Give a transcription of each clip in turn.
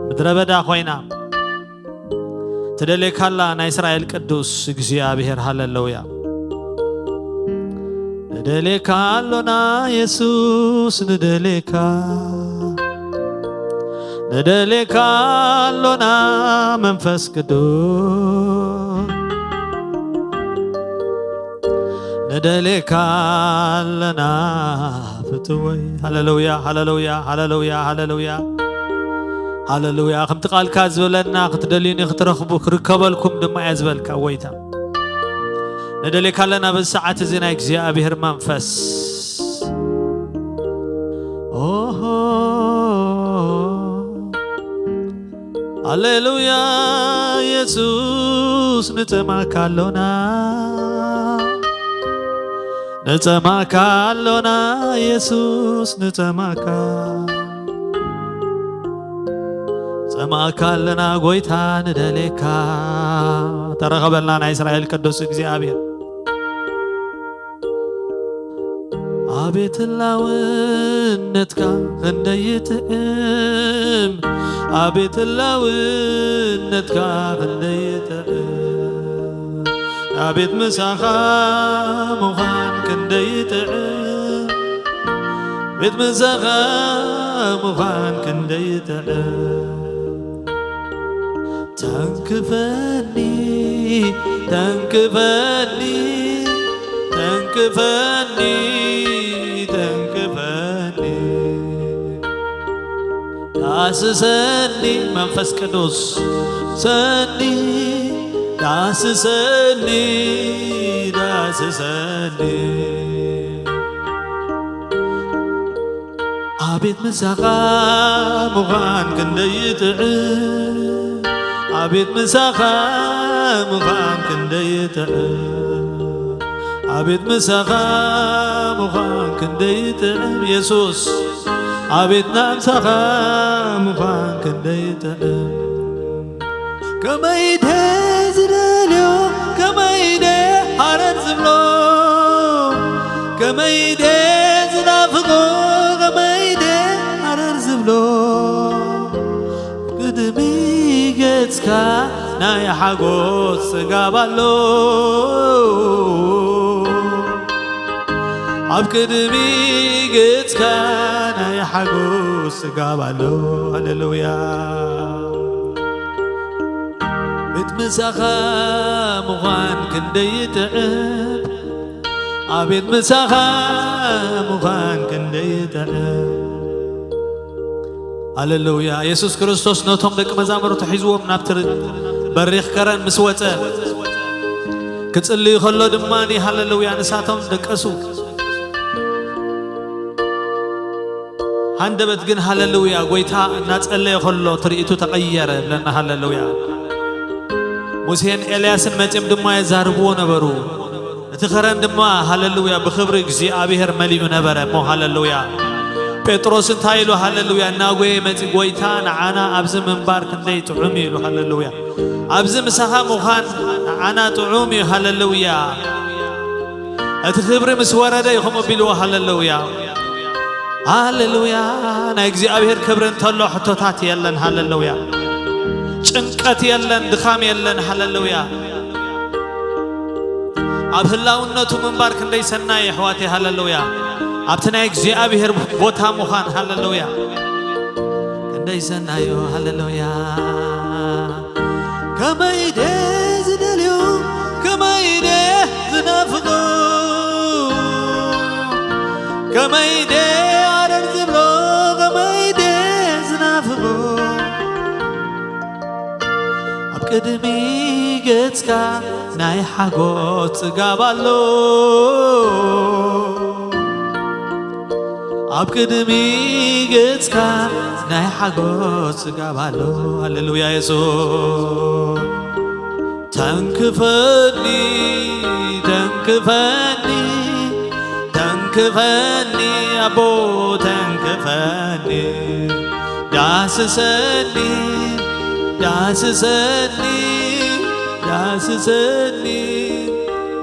ምድረ በዳ ኮይና ትደሌካላ ናይ እስራኤል ቅዱስ እግዚኣብሔር። ሃለለውያ። ንደሌካ ኣሎና የሱስ፣ ንደሌካ፣ ንደሌካ ኣሎና መንፈስ ቅዱስ፣ ንደሌካ ኣለና ፍትወይ። ሃለሉያ፣ ሃለሉያ፣ ሃለሉያ፣ ሃለሉያ፣ ሃለሉያ። ከምቲ ቃልካ ዝበለና ክትደልዩኒ ክትረኽቡ ክርከበልኩም ድማ እየ ዝበልካ ጎይታ። ንደሌካ ኣለና በዚ ሰዓት እዚ ናይ እግዚኣብሔር መንፈስ። ኦሆ፣ ሃሌሉያ የሱስ ንጸማካ ኣሎና፣ ንጸማካ ኣሎና የሱስ ንጸማካ፣ ጸማካ ኣለና ጎይታ ንደሌካ። ተረኸበልና ናይ እስራኤል ቅዱስ እግዚኣብሔር። ኣቤት ህላውነትካ ክንደይ ይጥዕም፣ ኣቤት ህላውነትካ ክንደይ ይጥዕም፣ ኣቤት ምሳኻ ምዃን ክንደይ ይጥዕም፣ ቤት ምሳኻ ምዃን ክንደይ ይጥዕም። ተንክፈኒ፣ ተንክፈኒ፣ ተንክፈኒ፣ ተንክፈኒ። ዳስሰኒ መንፈስ ቅዱስ፣ ሰኒ፣ ዳስሰኒ፣ ዳስሰኒ። ኣቤት ምሳኻ ምዃን ክንደይ ይጥዕም፣ ኣቤት ምሳኻ ምዃን ክንደይ ይጥዕም፣ ኣቤት ምሳኻ ምዃን ክንደይ ይጥዕም የሱስ፣ ኣቤት ናምሳኻ ምዃን ክንደይ ይጥዕም። ከመይ ደ ዝደልዮ፣ ከመይ ደ ሃረር ዝብሎ፣ ከመይ ደ ዝናፍቆ፣ ከመይ ደ ሃረር ዝብሎ፣ ቅድሚ ገጽካ ናይ ሓጎስ ጽጋብ ኣሎ። ኣብ ቅድሚ ገጽካ ናይ ሓጎስ ጽጋብ ኣሎ። ሃሌሉያ። ቤት ምሳኻ ምዃን ክንደይ ይጥዕም፣ ኣቤት ምሳኻ ምዃን ክንደይ ይጥዕም። ሃሌሉያ። የሱስ ክርስቶስ ነቶም ደቂ መዛሙርቱ ሒዝዎም ናብቲ በሪኽ ከረን ምስ ወጸ፣ ክጽልይ ከሎ ድማ፣ ሃሌሉያ፣ ንሳቶም ደቀሱ። ሃንደበት ግን ሃሌሉያ፣ ጎይታ እናጸለየ ከሎ ትርኢቱ ተቐየረ ብለና። ሃሌሉያ። ሙሴን ኤልያስን መጺኦም ድማ የዛርብዎ ነበሩ። እቲ ኸረን ድማ ሃሌሉያ ብኽብሪ እግዚኣብሔር መሊኡ ነበረ እሞ ሃሌሉያ። ጴጥሮስ እንታይ ኢሉ ሃሌሉያ እናጎየ መጺ፣ ጎይታ ንዓና ኣብዚ ምንባር ክንደይ ጥዑም እዩ ኢሉ ሃሌሉያ። ኣብዚ ምሳኻ ምዃን ንዓና ጥዑም እዩ ሃሌሉያ። እቲ ክብሪ ምስ ወረደ እዩ ከምኡ ቢልዎ ሃሌሉያ። ሃሌሉያ። ናይ እግዚኣብሔር ክብሪ እንተሎ ሕቶታት የለን። ሃሌሉያ። ጭንቀት የለን፣ ድኻም የለን። ሃሌሉያ። ኣብ ህላውነቱ ምንባር ክንደይ ሰናይ ኣሕዋተይ። ሃሌሉያ። ኣብቲ ናይ እግዚኣብሔር ቦታ ምዃን። ሃሌሉያ። ክንደይ ሰናዩ። ሃሌሉያ። ከመይ ደ ዝደልዮ፣ ከመይ ደ ዝናፍቆ፣ ከመይ ደ ኣረር ዝብሎ፣ ከመይ ደ ዝናፍቆ። ኣብ ቅድሚ ገጽካ ናይ ሓጎስ ጽጋብ ኣሎ። ኣብ ቅድሚ ገጽካ ናይ ሓጎስ ጽጋብ ኣሎ። ሃሌሉያ የሱስ። ተንክፈኒ፣ ተንክፈኒ፣ ተንክፈኒ ኣቦ ተንክፈኒ። ዳስሰኒ፣ ዳስሰኒ፣ ዳስሰኒ፣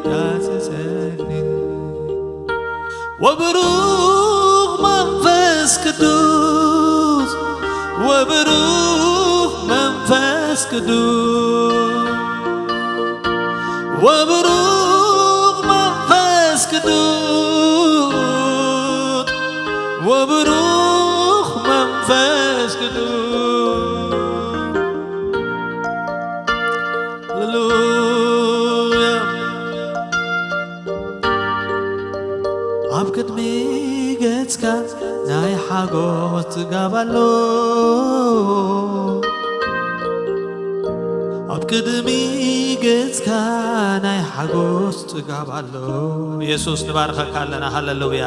ዳስሰኒ። ወብሩኽ መንፈስ ቅዱስ፣ ወብሩኽ ቅዱስ ወብሩኽ መንፈስ ቅዱስ ወብሩኽ መንፈስ ቅዱስ። ሃሌሉያ። ኣብ ቅድሚ ገጽካ ናይ ሓጎስ ጽጋብ ኣሎ። ኣብ ቅድሚ ገጽካ ናይ ሓጎስ ጽጋብ ኣሎ። የሱስ ንባርኸካ ኣለና። ሃሌሉያ።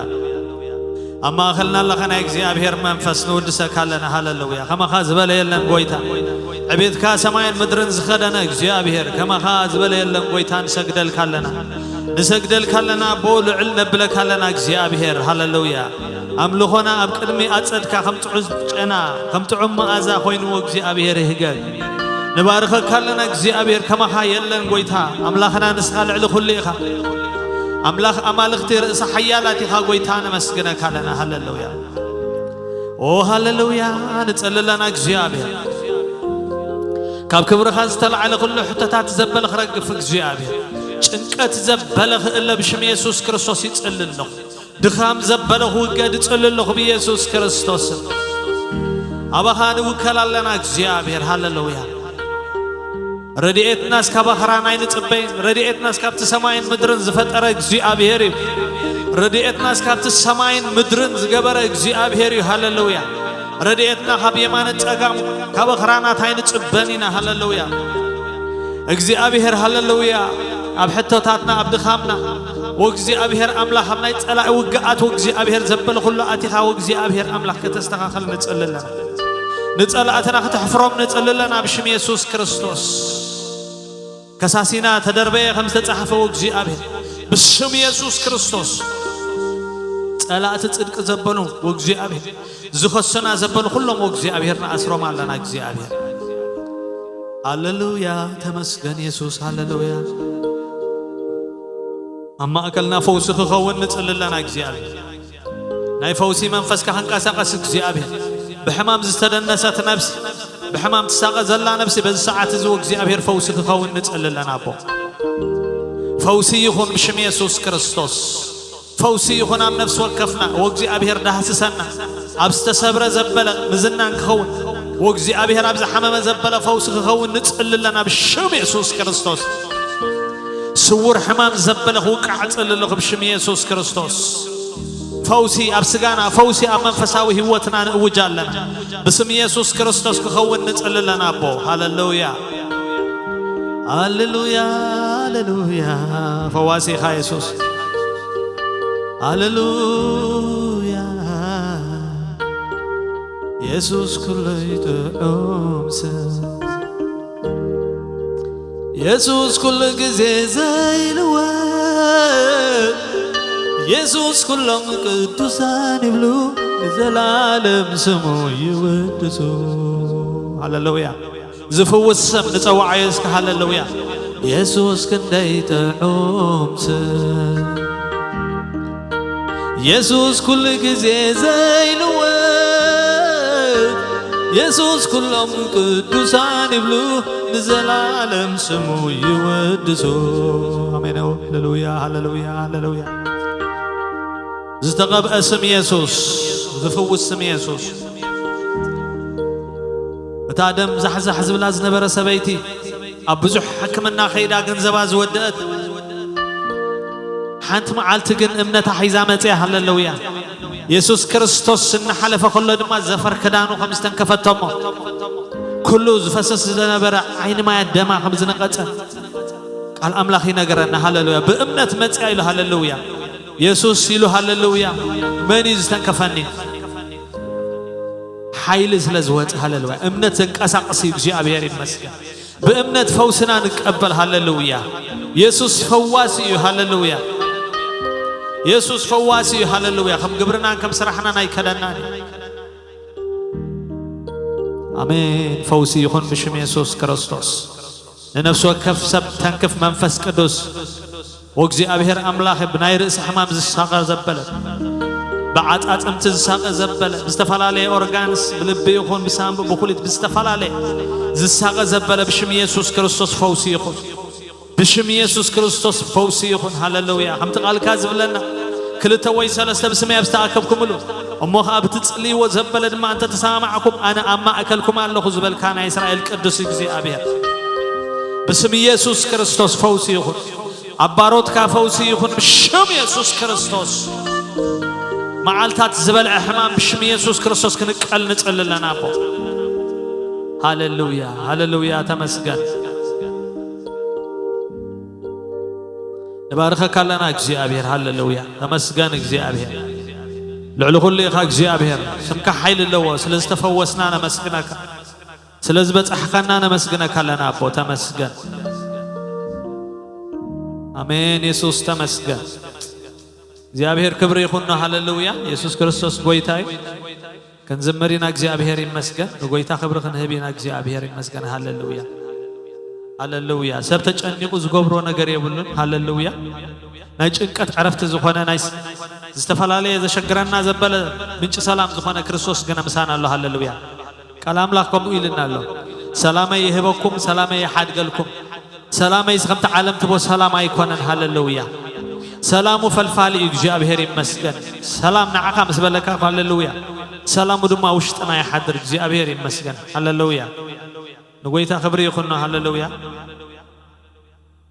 ኣብ ማእኸልና ኣለኻ ናይ እግዚኣብሔር መንፈስ ንውድሰካ ኣለና። ሃሌሉያ። ከማኻ ዝበለ የለን ጎይታ። ዕቤትካ ሰማይን ምድርን ዝኸደነ እግዚኣብሔር ከማኻ ዝበለ የለን ጎይታ። ንሰግደልካ ኣለና። ንሰግደልካ ኣለና ኣቦ። ልዕል ነብለካ ኣለና እግዚኣብሔር። ሃሌሉያ። ኣምልኾና ኣብ ቅድሚ ኣጸድካ ከም ጥዑዝ ጨና ከም ጥዑም መኣዛ ኮይንዎ እግዚኣብሔር ይህገግ። ንባርኸካ ኣለና እግዚኣብሔር። ከማኻ የለን ጎይታ። ኣምላኽና ንስኻ ልዕሊ ኩሉ ኢኻ። ኣምላኽ ኣማልኽቲ ርእሲ ሓያላት ኢኻ ጎይታ። ነመስግነካ ኣለና። ሃሌሉያ። ኦ ሃሌሉያ። ንጸሊ ኣለና እግዚኣብሔር። ካብ ክብርኻ ዝተላዕለ ኩሉ ሕቶታት ዘበለ ክረግፍ እግዚኣብሔር። ጭንቀት ዘበለ ክእለ ብሽም የሱስ ክርስቶስ ይጸሊ ኣለኹ። ድኻም ዘበለ ክውገድ እጽሊ ኣለኹ ብየሱስ ክርስቶስ። ኣባኻ ንውከል ኣለና እግዚኣብሔር። ሃሌሉያ። ረድኤትናስ ካብ ኣኽራን ኣይንጽበይን። ረድኤትናስ ካብቲ ሰማይን ምድርን ዝፈጠረ እግዚኣብሔር እዩ። ረድኤትናስ ካብቲ ሰማይን ምድርን ዝገበረ እግዚኣብሔር እዩ። ሃሌሉያ። ረድኤትና ካብ የማነ ጸጋም ካብ ኣኽራናት ኣይንጽበን ኢና። ሃሌሉያ። እግዚኣብሔር ሃሌሉያ። ኣብ ሕቶታትና ኣብ ድኻምና ወእግዚኣብሔር ኣምላኽ ኣብ ናይ ጸላኢ ውግኣት ወእግዚኣብሔር ዘበለ ኩሉ ኣቲኻ ወእግዚኣብሔር ኣምላኽ ከተስተኻኸል ንጽሊ ኣለና። ንጸላእትና ከተሕፍሮም ንጽሊ ኣለና ብሽም የሱስ ክርስቶስ። ከሳሲና ተደርበየ ከም ዝተጻሕፈ ወእግዚኣብሔር ብስም የሱስ ክርስቶስ ጸላእቲ ጽድቂ ዘበሉ ወእግዚኣብሔር ዝኸሱና ዘበሉ ኩሎም ወእግዚኣብሔር ንኣስሮም ኣለና እግዚኣብሔር። ሃሌሉያ ተመስገን የሱስ ሃሌሉያ። ኣብ ማእከልና ፈውሲ ክኸውን ንጽሊ ኣለና እግዚኣብሔር። ናይ ፈውሲ መንፈስካ ክንቀሳቐስ እግዚኣብሔር። ብሕማም ዝተደነሰት ነብሲ ብሕማም ትሳቐ ዘላ ነብሲ በዚ ሰዓት እዚ ወእግዚኣብሔር ፈውሲ ክኸውን ንጽሊ ኣለና ኣቦ። ፈውሲ ይኹን ብሽም የሱስ ክርስቶስ። ፈውሲ ይኹን ኣብ ነፍሲ ወከፍና ወእግዚኣብሔር ዳህስሰና። ኣብ ዝተሰብረ ዘበለ ምዝናን ክኸውን ወእግዚኣብሔር ኣብ ዝሓመመ ዘበለ ፈውሲ ክኸውን ንጽሊ ኣለና ብሽም የሱስ ክርስቶስ። ስውር ሕማም ዘበለ ክውቃዕ እጽሊ ኣለኹ ብሽም የሱስ ክርስቶስ። ፈውሲ ኣብ ስጋና ፈውሲ ኣብ መንፈሳዊ ህይወትና ንእውጅ ኣለና። ብስም የሱስ ክርስቶስ ክኸውን ንጽሊ ኣለና ኣቦ። ሃሌሉያ። ሃሌሉያ። ሃሌሉያ። ፈዋሲኻ የሱስ። ሃሌሉያ። የሱስ ኩለይ ጥዑም ስም። የሱስ ኩሉ ግዜ ዘይልወጥ። የሱስ ኩሎም ቅዱሳን ይብሉ ንዘላለም ስሙ ይውድሱ። ሃሌሉያ። ዝፍውስ ስም ንጸውዓዮ እስከ ሃሌሉያ። የሱስ ክንደይ ጥዑም ስም። የሱስ ኩሉ ግዜ ዘይልወጥ። የሱስ ኩሎም ቅዱሳን ይብሉ ንዘላለም ስሙ ይወድሱ። ኣሜን። ሃሌሉያ ሃሌሉያ ሃሌሉያ። ዝተቐብአ ስም የሱስ። ዝፍውስ ስም የሱስ። እታ ደም ዛሕዛሕ ዝብላ ዝነበረ ሰበይቲ ኣብ ብዙሕ ሕክምና ከይዳ ገንዘባ ዝወደአት ሓንቲ መዓልቲ ግን እምነታ ሒዛ መጽያ። ሃሌሉያ። የሱስ ክርስቶስ እናሓለፈ ከሎ ድማ ዘፈር ክዳኑ ከም ዝተንከፈቶሞ ኩሉ ዝፈሰስ ዝነበረ ዓይኒ ማያት ደማ ከም ዝነቐጸ ቃል ኣምላኽ ይነገረና። ሃሌሉያ። ብእምነት መጽያ ኢሉ። ሃሌሉያ። የሱስ ኢሉ። ሃሌሉያ። መን እዩ ዝተንከፈኒ? ሓይሊ ስለ ዝወጽእ። ሃሌሉያ። እምነት ዘንቀሳቕስ እዩ። እግዚኣብሔር ይመስገን። ብእምነት ፈውስና ንቀበል። ሃሌሉያ። የሱስ ፈዋሲ እዩ። ሃሌሉያ። የሱስ ፈዋሲ እዩ። ሃሌሉያ። ከም ግብርናን ከም ስራሕናን ኣይከደናን እዩ። ኣሜን። ፈውሲ ይኹን ብሽም የሱስ ክርስቶስ። ንነፍሲ ወከፍ ሰብ ተንክፍ መንፈስ ቅዱስ። ወእግዚኣብሔር ኣምላኽ ብናይ ርእሲ ሕማም ዝሳቐ ዘበለ ብዓጻጽምቲ ዝሳቐ ዘበለ፣ ብዝተፈላለየ ኦርጋንስ፣ ብልቢ ይኹን ብሳንቡ ብኩሊት ብዝተፈላለየ ዝሳቐ ዘበለ፣ ብሽም ኢየሱስ ክርስቶስ ፈውሲ ይኹን። ብሽም ኢየሱስ ክርስቶስ ፈውሲ ይኹን። ሃሌሉያ። ከምቲ ቃልካ ዝብለና፣ ክልተ ወይ ሰለስተ ብስመይ ኣብ ዝተኣከብኩምሉ፣ እሞ ኸኣ ብትጽልይዎ ዘበለ ድማ እንተ ተሰማማዕኩም፣ ኣነ ኣብ ማእከልኩም ኣለኹ ዝበልካ ናይ እስራኤል ቅዱስ እግዚኣብሔር፣ ብስም ኢየሱስ ክርስቶስ ፈውሲ ይኹን። ኣብ ባሮትካ ፈውሲ ይኹን ብሽም የሱስ ክርስቶስ። መዓልታት ዝበልዐ ሕማም ብሽም የሱስ ክርስቶስ ክንቀል ንጽሊ ኣለና ኣቦ። ሃሌሉያ፣ ሃሌሉያ፣ ተመስገን። ንባርኸካ ኣለና እግዚኣብሔር። ሃሌሉያ፣ ተመስገን እግዚኣብሔር። ልዕሊ ኩሉ ኢኻ እግዚኣብሔር። ስምካ ሓይሊ ኣለዎ። ስለ ዝተፈወስና ነመስግነካ። ስለ ዝበጻሕካና ነመስግነካ ኣለና ኣቦ፣ ተመስገን። ኣሜን። የሱስ ተመስገን። እግዚኣብሔር ክብሪ ይኹኖ። ሃሌሉያ። የሱስ ክርስቶስ ጎይታ እዩ። ክንዝምር ኢና፣ እግዚኣብሔር ይመስገን። ንጎይታ ክብሪ ክንህብ ኢና፣ እግዚኣብሔር ይመስገን። ሃሌሉያ፣ ሃሌሉያ። ሰብ ተጨኒቑ ዝገብሮ ነገር የብሉን። ሃሌሉያ። ናይ ጭንቀት ዕረፍቲ ዝኾነ፣ ናይ ስ-፣ ዝተፈላለየ ዘሸግረና ዘበለ ምንጪ ሰላም ዝኾነ ክርስቶስ ግን ምሳና ኣሎ። ሃሌሉያ። ቃል ኣምላኽ ከምኡ ኢልና ኣሎ። ሰላመይ ይህበኩም፣ ሰላመይ ይሓድገልኩም። ሰላመይስ ከምቲ ዓለም ትቦ ሰላም ኣይኮነን። ሃሌሉያ። ሰላሙ ፈልፋሊ እዩ። እግዚኣብሔር ይመስገን። ሰላም ንዓኻ ምስ በለካ፣ ሃሌሉያ፣ ሰላሙ ድማ ውሽጥና ይሓድር። እግዚኣብሔር ይመስገን። ሃሌሉያ። ንጎይታ ክብሪ ይኹኖ። ሃሌሉያ።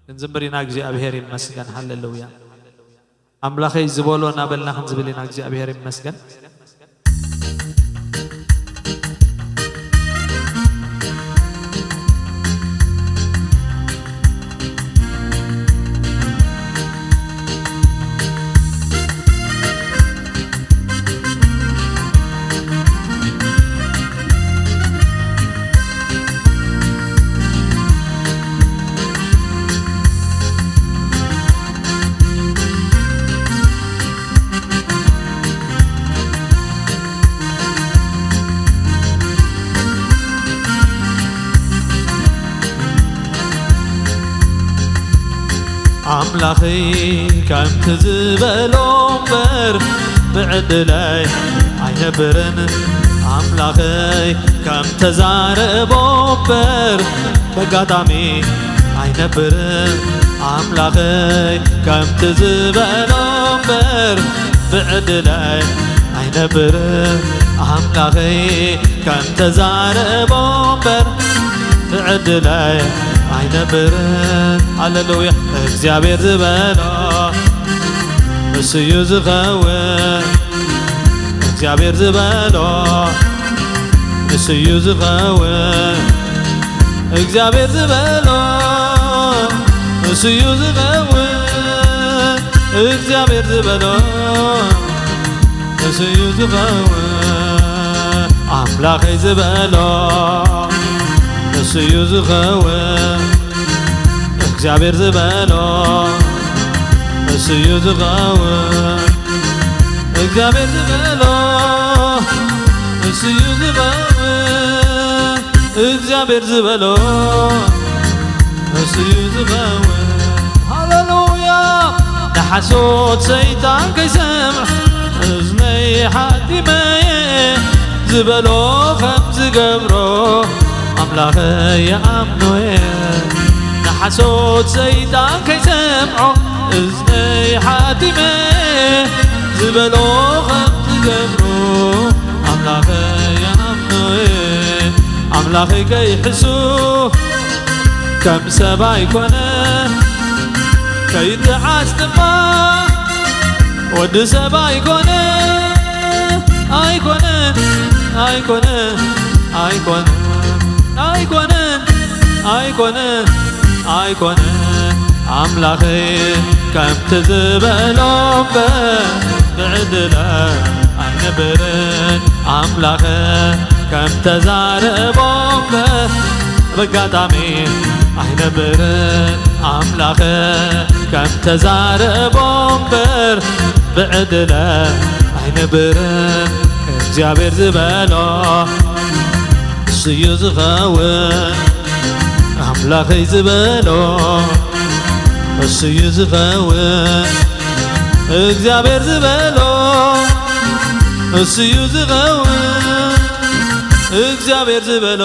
ክንዝምር ኢና። እግዚኣብሔር ይመስገን። ሃሌሉያ። ኣምላኸይ ዝበሎ እናበልና ክንዝብል ኢና። እግዚኣብሔር ይመስገን። ኣምላኸይ ከምቲ ዝበሎ እምበር ብዕድለይ ኣይነብርን። ኣምላኸይ ከም ተዛረቦ እምበር በጋጣሚ ኣይነብርን። ኣምላኸይ ከምቲ ዝበሎ እምበር ብዕድለይ ኣይነብርን። ኣምላኸይ ከም ተዛረቦ እምበር ብዕድለይ ኣይነብርን። ሃሌሉያ። እግዚኣብሔር ዝበሎ ንሱ እዩ ዝኸውን። እግዚኣብሔር ዝበሎ ንሱ እዩ ዝኸውን። እግዚኣብሔር ዝበሎ ንሱ እዩ ዝኸውን። እግዚኣብሔር ዝበሎ ንሱ እዩ ዝኸውን። ኣምላኸይ ዝበሎ ንሱ እዩ ዝኸውን። እግዚኣብሔር ዝበሎ ንሱ እዩ ዝኸውን። እግዚኣብሔር ዝበሎ ንሱ እዩ ዝኸውን። እግዚኣብሔር ዝበሎ ንሱ እዩ ዝኸውን። ሃሌሉያ። ንሓሶት ሰይጣን ከይሰምዕ እዝነይ ሓቲመየ ዝበሎ ከም ዝገብሮ ኣምላኸይ ይኣምኖየ። ንሓሶት ሰይጣን ከይሰምዖ እዝነይ ሓቲመ ዝበሎ ከም ዝገብሮ ኣምላኸይ ይኣምኖየ። ኣምላኸይ ከይሕሱ ከም ሰብ ኣይኮነ፣ ከይተዓስ ድማ ወዲ ሰብ ኣይኮነ፣ ኣይኮነ፣ ኣይኮነ፣ ኣይኮነ፣ ኣይኮነ፣ ኣይኮነ፣ ኣይኮነ። ኣምላኸይ ከምቲ ዝበሎ እምበር ብዕድለ ኣይነብርን። ኣምላኸ ከም ተዛረቦ እምበር በጋጣሚ ኣይነብርን። ኣምላኸ ከም ተዛረቦ እምበር ብዕድለ ኣይነብርን። እግዚኣብሔር ዝበሎ እሱ እዩ ዝኸውን። ኣምላኸይ ዝበሎ እሱ እዩ ዝኸውን። እግዚኣብሔር ዝበሎ እሱ እዩ ዝኸውን፣ እግዚኣብሔር ዝበሎ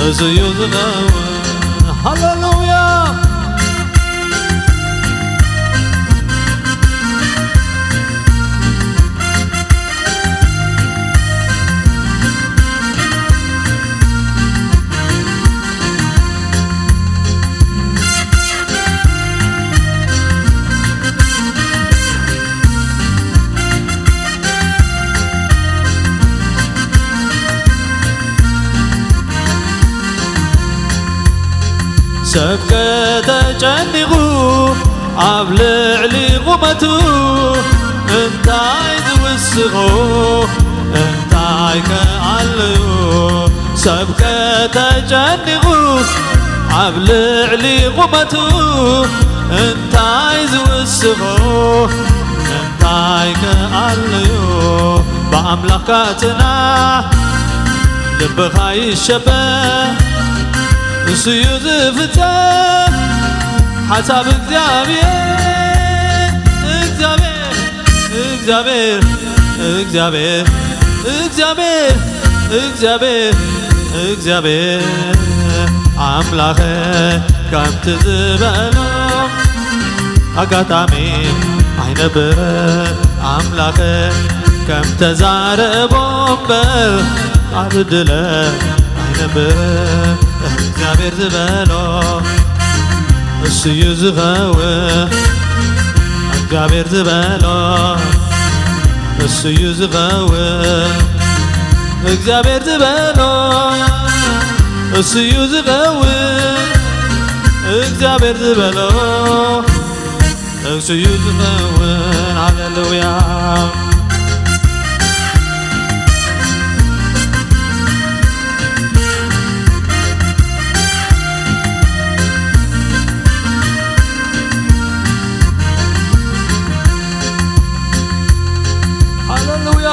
እሱ እዩ ዝኸውን። ሃሌሉያ። ሰብ ከተጨኒቑ ኣብ ልዕሊ ቁመቱ እንታይ ዝውስኾ እንታይ ከኣልዩ? ሰብ ከተጨኒቑ ኣብ ልዕሊ ቁመቱ እንታይ ዝውስኾ እንታይ ከኣልዩ? ብኣምላኽካ ጽናዕ፣ ልብኻ ይሸበ፣ እሱ እዩ ዝፍጸም ሓሳብ እግዚኣብሔር። እግዚኣብሔር፣ እግዚኣብሔር፣ እግዚኣብሔር፣ እግዚኣብሔር፣ እግዚኣብሔር ኣምላኸ ከምቲ ዝበሎ ኣጋጣሚ ኣይነብር። ኣምላኸ ከም ተዛረቦ እምበር ኣብ ድለ ኣይነብር። እግዚኣብሔር ዝበሎ እሱ እዩ ዝኸውን። እግዚኣብሔር ዝበሎ እሱ እዩ ዝኸውን። እግዚኣብሔር ዝበሎ እሱ እዩ ዝኸውን። እግዚኣብሔር ዝበሎ እሱ እዩ ዝኸውን። ሃሌሉያ። ሃሌሉያ።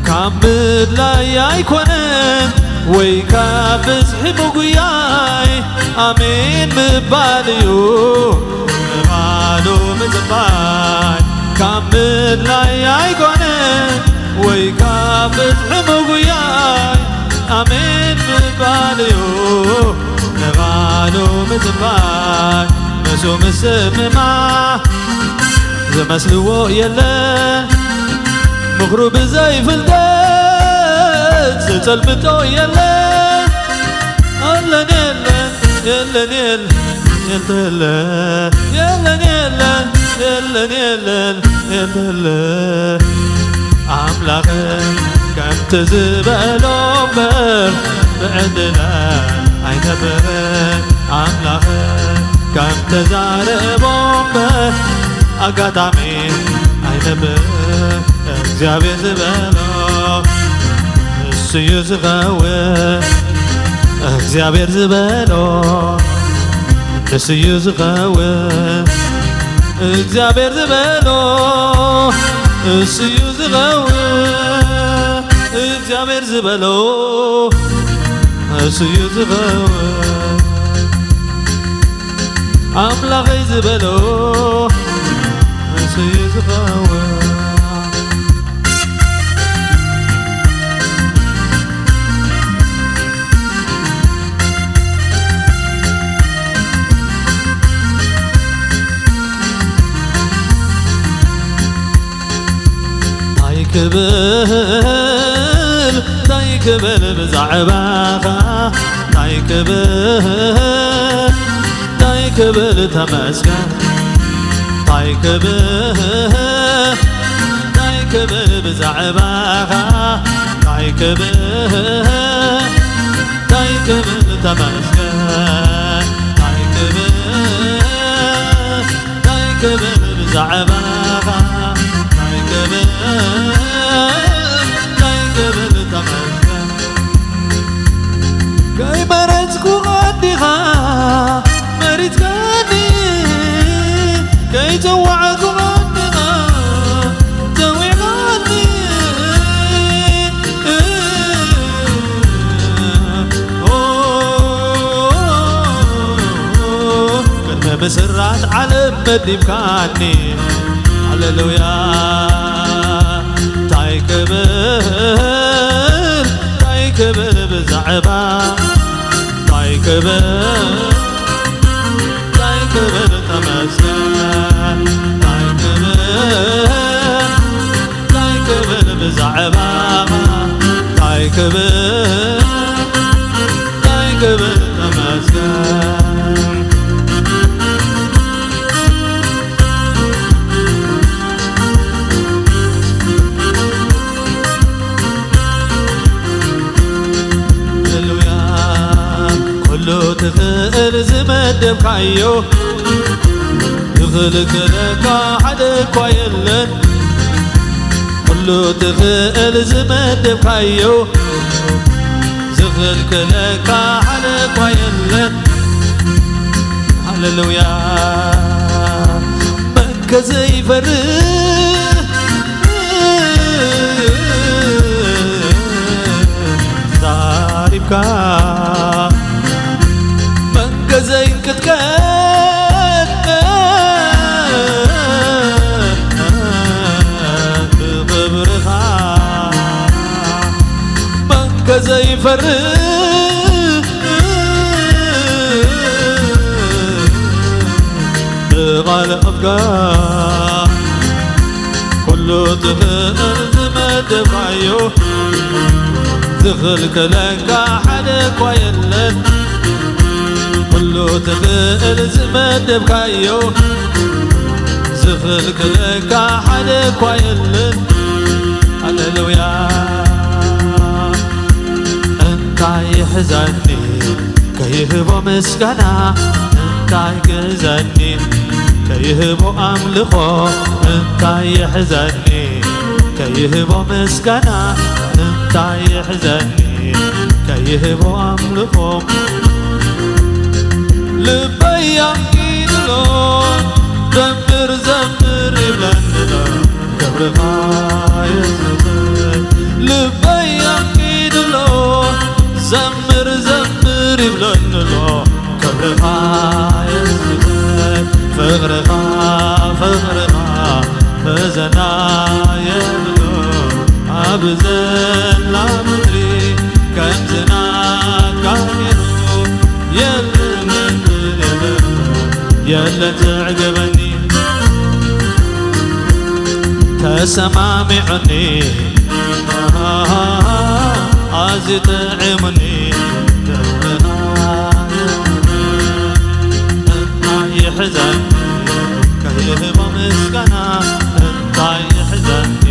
ካብ ምድላይ ኣይኮነን ወይ ካብ ብዝሒ ምጉያይ ኣሜን ምባል እዩ ንቓሉ ምጽባይ። ካብ ምድላይ ኣይኮነን ወይ ካብ ብዝሒ ምጉያይ ኣሜን ምባል እዩ ንቓሉ ምጽባይ። ንሱ ምስምማ ዝመስልዎ የለን። ምኽሩ ብዘይ ፍልጠት ዝጸልምቶ የለን። ኣለን የለን፣ የለን የለን፣ የለን የለን፣ የለን የለን፣ የለን የለን፣ የለን የለ። ኣምላኽ ከምቲ ዝበሎ እምበር ብዕድለ ኣይነብርን። ኣምላኽ ከምቲ ዛረቦ እምበር ኣጋጣሚ ኣይነብርን። እግዚኣብሔር ዝበሎ እሱ እዩ ዝኸውን። እግዚኣብሔር ዝበሎ እሱ እዩ ዝኸውን። እግዚኣብሔር ዝበሎ እሱ እዩ ዝኸውን። እግዚኣብሔር ዝበሎ እሱ እዩ ዝኸውን። ኣምላኸይ ዝበሎ እሱ እዩ ዝኸውን። እንታይ ክብል እንታይ ክብል ብዛዕባኻ እንታይ ክብል እንታይ ክብል ተመስገን እንታይ ክብል እንታይ ክብል ብዛዕባኻ እንታይ ክብል እንታይ ክብል ተመስገን እንታይ ክብል እንታይ ክብል ብዛዕባኻ እንታይ ክብል እንታይ ክብል ተመስገን ከይመረጽኩ ቀዲኻ መሪጽካኒ ከይጸዋዕኩ ቀዲኻ ጸዊዕካኒ ቅድሚ ምስራት ዓለም መዲብካኒ ሃሌሉያ ክብል እንታይ ክብል ብዛዕባ እንታይ ክብል እንታይ ክብል ተመስገን እንታይ ክብል እንታይ ክብል ብዛዕባ እንታይ ክብል እንታይ ክብል ተመስገን ሃሌሉያ ኩሉ ትኽእል ዝመደብካዮ ዝኽልክለካ ሓደ እኳ የለን ኩሉ ትኽእል ዝመደብካዮ ዝኽልክለካ ሓደ እኳ የለን ሃሌሉያ መን ከዘይፈርህ ዛሪብካ መን ከዘይንቅጥቀጥ ብኽብርኻ መን ከዘይፈርህ ብቓል ኣፍካ ኩሉ ትኽእል ዝመደብካዮ ዝኽልክለካ ሓደ እኳ የለን ኩሉ ትኽእል ዝመደብካዮ ዝኽልክለካ ሓደ እኳ የለን ሃሌሉያ እንታይ ይሕዘኒ ከይህቦ ምስጋና እንታይ ግዘኒ ከይህቦ ኣምልኾ እንታይ ይሕዘኒ ከይህቦ ምስጋና እንታይ ይሕዘኒ ከይህቦ ኣምልኾ ልበይ ኣንጊድሎ ዘምር ዘምር ይብለኒ ክብርኻ የሱስ ልበይ ኣንጊድሎ ዘምር ዘምር ይብለንሎ ክብርኻ የሱስ ፍቕርኻ ፍቕርኻ መዘና የብሉ ኣብ ዘላ ምድሪ ከምዚ ናትካ ገይሩ የለን የለን የለን ዘዕገበኒ ተሰማሚዑኒ ኣዝዩ ጥዒሙኒ ክብርኻ እንታይ ይሕዘኒ ከይህቦ ምስጋና እንታይ ይሕዘኒ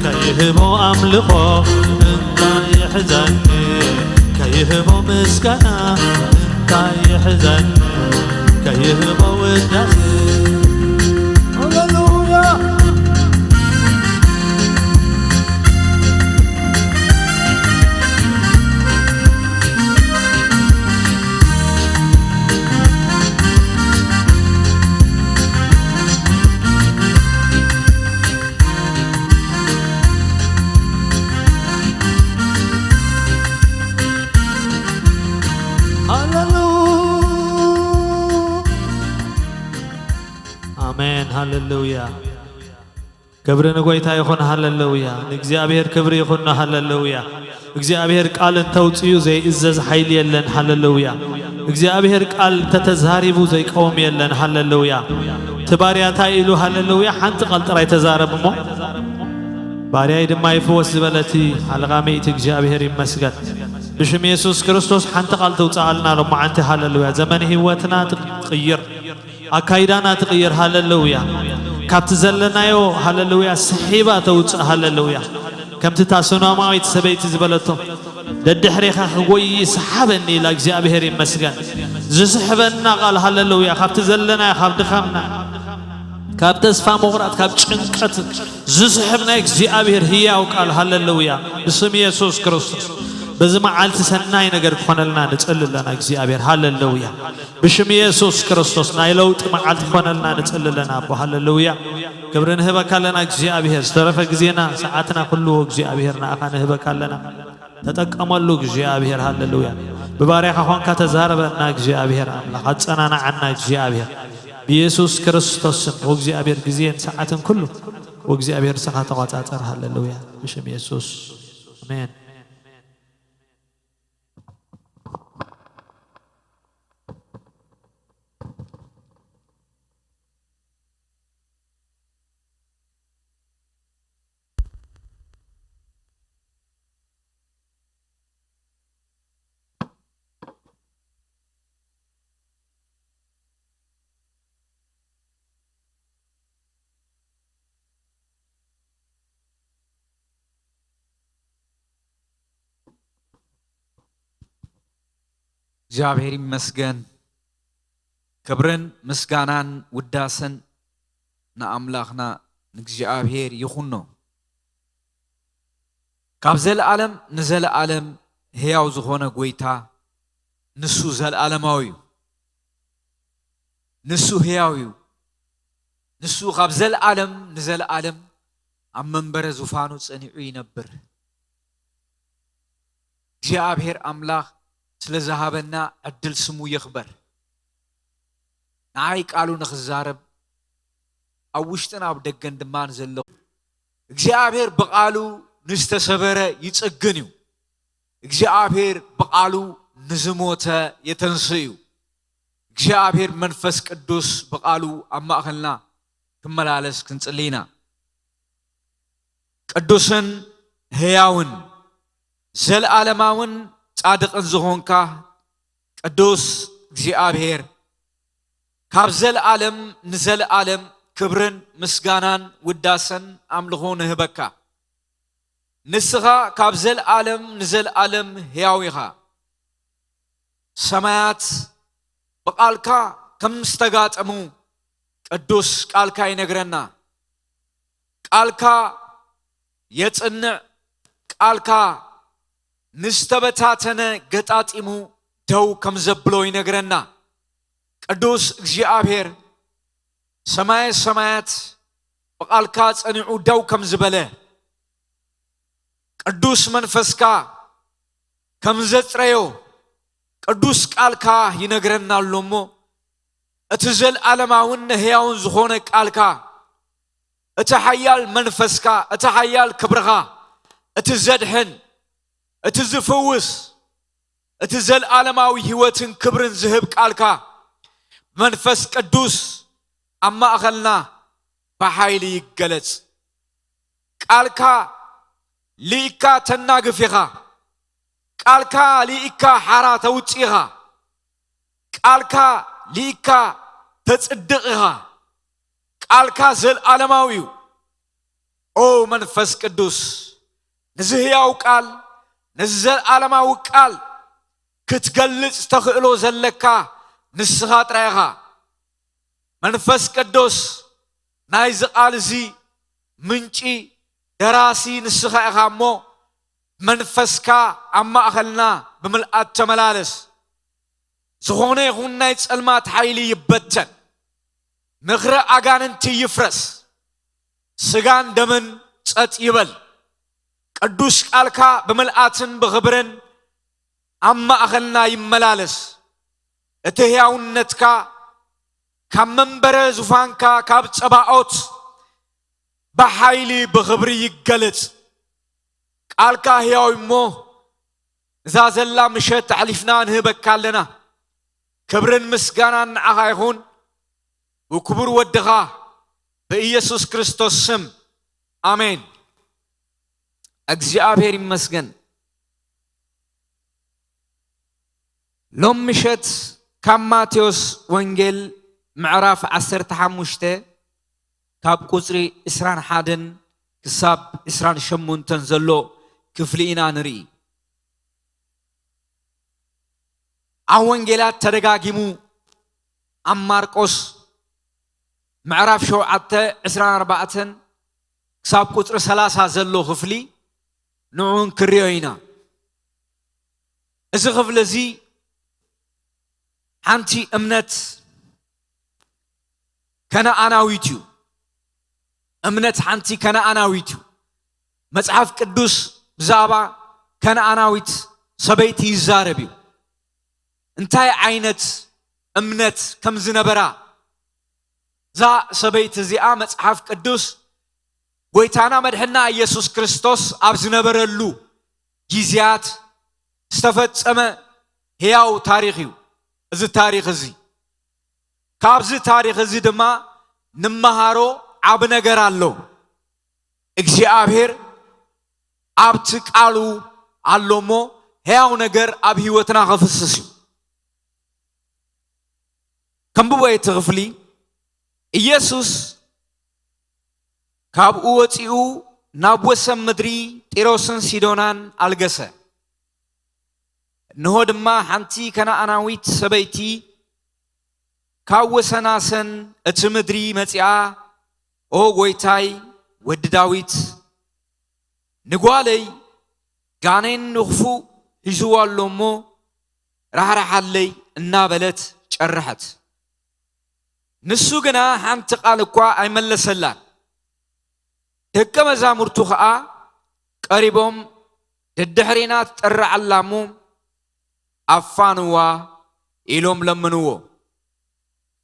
ከይህቦ ኣምልኾ እንታይ ይሕዘኒ ከይህቦ ምስጋና እንታይ ይሕዘኒ ከይህቦ ውዳሴ ሃሌሉያ ሃሌሉ ኣሜን ሃሌሉያ ክብሪ ንጎይታ ይኹን ሃሌሉያ ንእግዚኣብሔር ክብሪ ይኹን ሃሌሉያ እግዚኣብሔር ቃል እንተውፅኡ ዘይእዘዝ ሓይሊ የለን ሃሌሉያ እግዚኣብሔር ቃል እንተተዛሪቡ ዘይቀውም የለን ሃሌሉያ እቲ ባርያ እንታይ ኢሉ ሃሌሉያ ሓንቲ ቃል ጥራይ ተዛረብ እሞ ባርያይ ድማ ይፍወስ ዝበለቲ ሓለቓ ምእቲ እግዚኣብሔር ይመስገን ብሽም የሱስ ክርስቶስ ሓንቲ ቃል ተውፅኣልና ሎማዓንቲ ሃሌሉያ ዘመን ህይወትና ትቕይር ኣካይዳና ትቕይር ሃለለውያ ካብቲ ዘለናዮ ሃለለውያ ስሒባ ተውፅእ ሃለለውያ ከምቲ እታ ሱናማዊት ሰበይቲ ዝበለቶ ደድሕሬኻ ክጎይ ሰሓበኒ ኢላ እግዚኣብሔር ይመስገን ዝስሕበና ቃል ሃለለውያ ካብቲ ዘለናዮ ካብ ድኻምና ካብ ተስፋ ምቑራፅ ካብ ጭንቀት ዝስሕብ ናይ እግዚኣብሔር ህያው ቃል ሃለለውያ ብስም የሱስ ክርስቶስ በዚ መዓልቲ ሰናይ ነገር ክኾነልና ንፅሊ ኣለና እግዚኣብሔር ሃለለውያ ብሽም የሱስ ክርስቶስ ናይ ለውጢ መዓልቲ ክኾነልና ንፅሊ ኣለና ኣቦ ሃለሉያ ክብሪ ንህበካ ኣለና እግዚኣብሔር ዝተረፈ ግዜና ሰዓትና ኩሉ እግዚኣብሔር ንኣኻ ንህበካ ኣለና ተጠቀመሉ እግዚኣብሔር ሃለሉያ ብባርያኻ ኾንካ ተዛረበና እግዚኣብሔር ኣምላኽ ኣፀናናዓና እግዚኣብሔር ብየሱስ ክርስቶስ ስም እግዚኣብሔር ግዜን ሰዓትን ኩሉ ወእግዚኣብሔር ንስኻ ተቖጻጸር። ሃሌሉያ። ብሽም የሱስ። ኣሜን። እግዚኣብሔር ይመስገን። ክብርን ምስጋናን ውዳሰን ንኣምላኽና ንእግዚኣብሔር ይኹኖ። ካብ ዘለኣለም ንዘለኣለም ሕያው ዝኾነ ጐይታ፣ ንሱ ዘለኣለማዊ እዩ። ንሱ ሕያው እዩ። ንሱ ካብ ዘለኣለም ንዘለኣለም ኣብ መንበረ ዙፋኑ ጸኒዑ ይነብር። እግዚኣብሔር ኣምላኽ ስለ ዝሃበና ዕድል ስሙ ይኽበር። ንዓይ ቃሉ ንኽዛረብ ኣብ ውሽጥን ኣብ ደገን ድማ ንዘለኹ፣ እግዚኣብሔር ብቓሉ ንዝተሰበረ ይጽግን እዩ። እግዚኣብሔር ብቓሉ ንዝሞተ የተንስእ እዩ። እግዚኣብሔር መንፈስ ቅዱስ ብቓሉ ኣብ ማእኸልና ክመላለስ ክንጽሊ ኢና። ቅዱስን ህያውን ዘለኣለማውን ጻድቕን ዝኾንካ ቅዱስ እግዚኣብሔር፣ ካብ ዘለኣለም ንዘለኣለም ክብርን ምስጋናን ውዳሰን ኣምልኾ ንህበካ። ንስኻ ካብ ዘለኣለም ንዘለኣለም ሕያው ኢኻ። ሰማያት ብቓልካ ከም ዝተጋጠሙ ቅዱስ ቃልካ ይነግረና። ቃልካ የጽንዕ፣ ቃልካ ንዝተበታተነ ገጣጢሙ ደው ከም ዘብሎ ይነግረና። ቅዱስ እግዚኣብሔር ሰማየ ሰማያት ብቓልካ ጸኒዑ ደው ከም ዝበለ፣ ቅዱስ መንፈስካ ከም ዘጽረዮ ቅዱስ ቃልካ ይነግረና ኣሎ እሞ፣ እቲ ዘለኣለማውን ህያውን ዝኾነ ቃልካ፣ እቲ ሓያል መንፈስካ፣ እቲ ሓያል ክብርኻ፣ እቲ ዘድሕን፣ እቲ ዝፍውስ፣ እቲ ዘለኣለማዊ ህይወትን ክብርን ዝህብ ቃልካ፣ መንፈስ ቅዱስ ኣብ ማእኸልና ብሓይሊ ይገለጽ። ቃልካ ልኢካ ተናግፍ ኢኻ። ቃልካ ልኢካ ሓራ ተውጽእ ኢኻ። ቃልካ ልኢካ ተጽድቕ ኢኻ። ቃልካ ዘለኣለማዊ እዩ። ኦ መንፈስ ቅዱስ፣ ነዚ ህያው ቃል፣ ነዚ ዘለኣለማዊ ቃል ክትገልጽ ተኽእሎ ዘለካ ንስኻ ጥራይ ኢኻ። መንፈስ ቅዱስ ናይዚ ቃል እዚ ምንጪ፣ ደራሲ ንስኻ ኢኻ እሞ፣ መንፈስካ ኣብ ማእኸልና ብምልኣት ተመላለስ። ዝኾነ ይኹን ናይ ጸልማት ሓይሊ ይበተን። ምኽሪ ኣጋንንቲ ይፍረስ። ስጋን ደምን ጸጥ ይበል። ቅዱስ ቃልካ ብምልኣትን ብኽብርን ኣብ ማእኸልና ይመላለስ። እቲ ሕያውነትካ ካብ መንበረ ዙፋንካ ካብ ጸባኦት ብሓይሊ ብኽብሪ ይገለጽ። ቃልካ ሕያው እሞ እዛ ዘላ ምሸት ኣሕሊፍና ንህበካ ኣለና። ክብርን ምስጋናን ንዓኻ ይኹን ብክቡር ወድኻ ብኢየሱስ ክርስቶስ ስም፣ ኣሜን። እግዚኣብሔር ይመስገን። ሎም ምሸት ካብ ማቴዎስ ወንጌል ምዕራፍ ዓሰርተ ሓሙሽተ ካብ ቁጽሪ ዕስራን ሓደን ክሳብ ዕስራን ሸሞንተን ዘሎ ክፍሊ ኢና ንርኢ። ኣብ ወንጌላት ተደጋጊሙ ኣብ ማርቆስ ምዕራፍ ሸውዓተ ዕስራን ኣርባዕተን ክሳብ ቁጽሪ ሰላሳ ዘሎ ክፍሊ ንዑን ክርእዮ ኢና። እዚ ክፍሊ እዚ ሓንቲ እምነት ከነኣናዊት እዩ። እምነት ሓንቲ ከነኣናዊት እዩ። መጽሓፍ ቅዱስ ብዛዕባ ከነኣናዊት ሰበይቲ ይዛረብ እዩ። እንታይ ዓይነት እምነት ከም ዝነበራ እዛ ሰበይቲ እዚኣ መጽሓፍ ቅዱስ ጎይታና መድሕና ኢየሱስ ክርስቶስ ኣብ ዝነበረሉ ግዜያት ዝተፈጸመ ህያው ታሪኽ እዩ። እዚ ታሪኽ እዚ፣ ካብዚ ታሪኽ እዚ ድማ ንመሃሮ ዓቢ ነገር ኣሎ። እግዚኣብሔር ኣብቲ ቃሉ ኣሎ እሞ፣ ህያው ነገር ኣብ ህይወትና ከፍስስ እዩ። ከንብቦ እቲ ክፍሊ። ኢየሱስ ካብኡ ወጺኡ ናብ ወሰን ምድሪ ጢሮስን ሲዶናን ኣልገሰ። እንሆ ድማ ሓንቲ ከነኣናዊት ሰበይቲ ካብ ወሰናሰን እቲ ምድሪ መጺኣ፣ "ኦ ጐይታይ፣ ወዲ ዳዊት፣ ንጓለይ ጋኔን ንኽፉእ ሒዝዋ ኣሎ እሞ ራሕርሓለይ" እናበለት ጨርሐት። ንሱ ግና ሓንቲ ቃል እኳ ኣይመለሰላን። ደቀ መዛሙርቱ ኸኣ ቀሪቦም፣ "ደድሕሬና ትጠርዓላ እሞ ኣፋንዋ" ኢሎም ለመንዎ።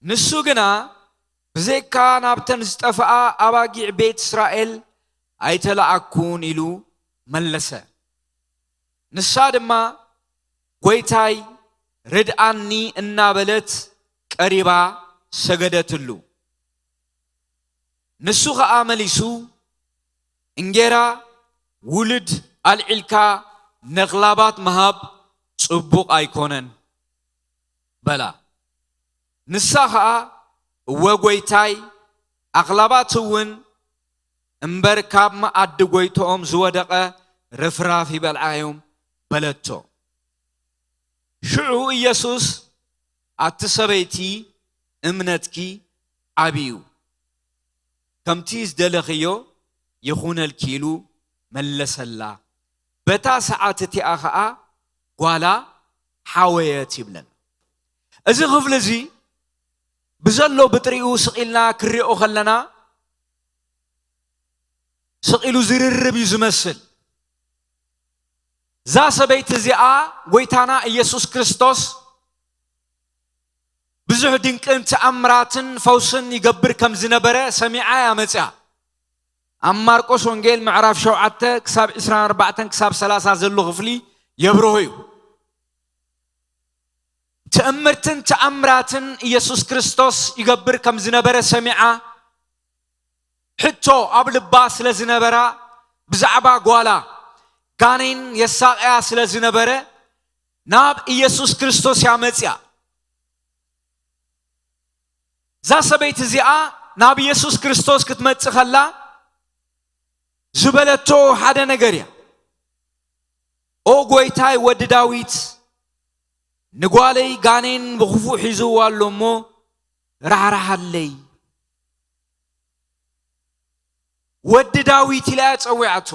ንሱ ግና፣ "ብዘይካ ናብተን ዝጠፍኣ ኣባጊዕ ቤት እስራኤል ኣይተለኣኩን" ኢሉ መለሰ። ንሳ ድማ፣ "ጐይታይ፣ ርድኣኒ" እናበለት ቀሪባ ሰገደትሉ። ንሱ ኸኣ መሊሱ፣ "እንጌራ ውሉድ ኣልዒልካ ነኽላባት ምሃብ ጽቡቕ ኣይኮነን" በላ። ንሳ ኸኣ፣ "እወ ጐይታይ፣ ኣኽላባት እውን እምበር ካብ መኣዲ ጐይትኦም ዝወደቐ ርፍራፍ ይበልዓ እዮም" በለቶ። ሽዑ ኢየሱስ፣ "ኣቲ ሰበይቲ፣ እምነትኪ ዓቢ እዩ፣ ከምቲ ዝደለኽዮ ይኹነልኪ" ኢሉ መለሰላ። በታ ሰዓት እቲኣ ኸኣ ጓላ ሓወየት ይብለና። እዚ ክፍሊ እዚ ብዘሎ ብጥሪኡ ስቕ ኢልና ክንሪኦ ከለና፣ ስቕ ኢሉ ዝርርብ እዩ ዝመስል። እዛ ሰበይቲ እዚኣ፣ ጐይታና ኢየሱስ ክርስቶስ ብዙሕ ድንቅን ተኣምራትን ፈውስን ይገብር ከም ዝነበረ ሰሚዓ እያ መጺኣ። ኣብ ማርቆስ ወንጌል ምዕራፍ ሸውዓተ ክሳብ ዕስራን ኣርባዕተን ክሳብ ሰላሳ ዘሎ ክፍሊ የብርሆ እዩ። ትእምርትን ተኣምራትን ኢየሱስ ክርስቶስ ይገብር ከም ዝነበረ ሰሚዓ፣ ሕቶ ኣብ ልባ ስለ ዝነበራ፣ ብዛዕባ ጓላ ጋኔን የሳቕያ ስለ ዝነበረ፣ ናብ ኢየሱስ ክርስቶስ እያ መጺኣ። እዛ ሰበይቲ እዚኣ ናብ ኢየሱስ ክርስቶስ ክትመጽእ ከላ፣ ዝበለቶ ሓደ ነገር እያ። "ኦ ጐይታይ፣ ወዲ ዳዊት፣ ንጓለይ ጋኔን ብኽፉእ ሒዝዋ ኣሎ እሞ ራሕርሓለይ።" ወዲ ዳዊት ኢላ እያ ጸዊዓቶ።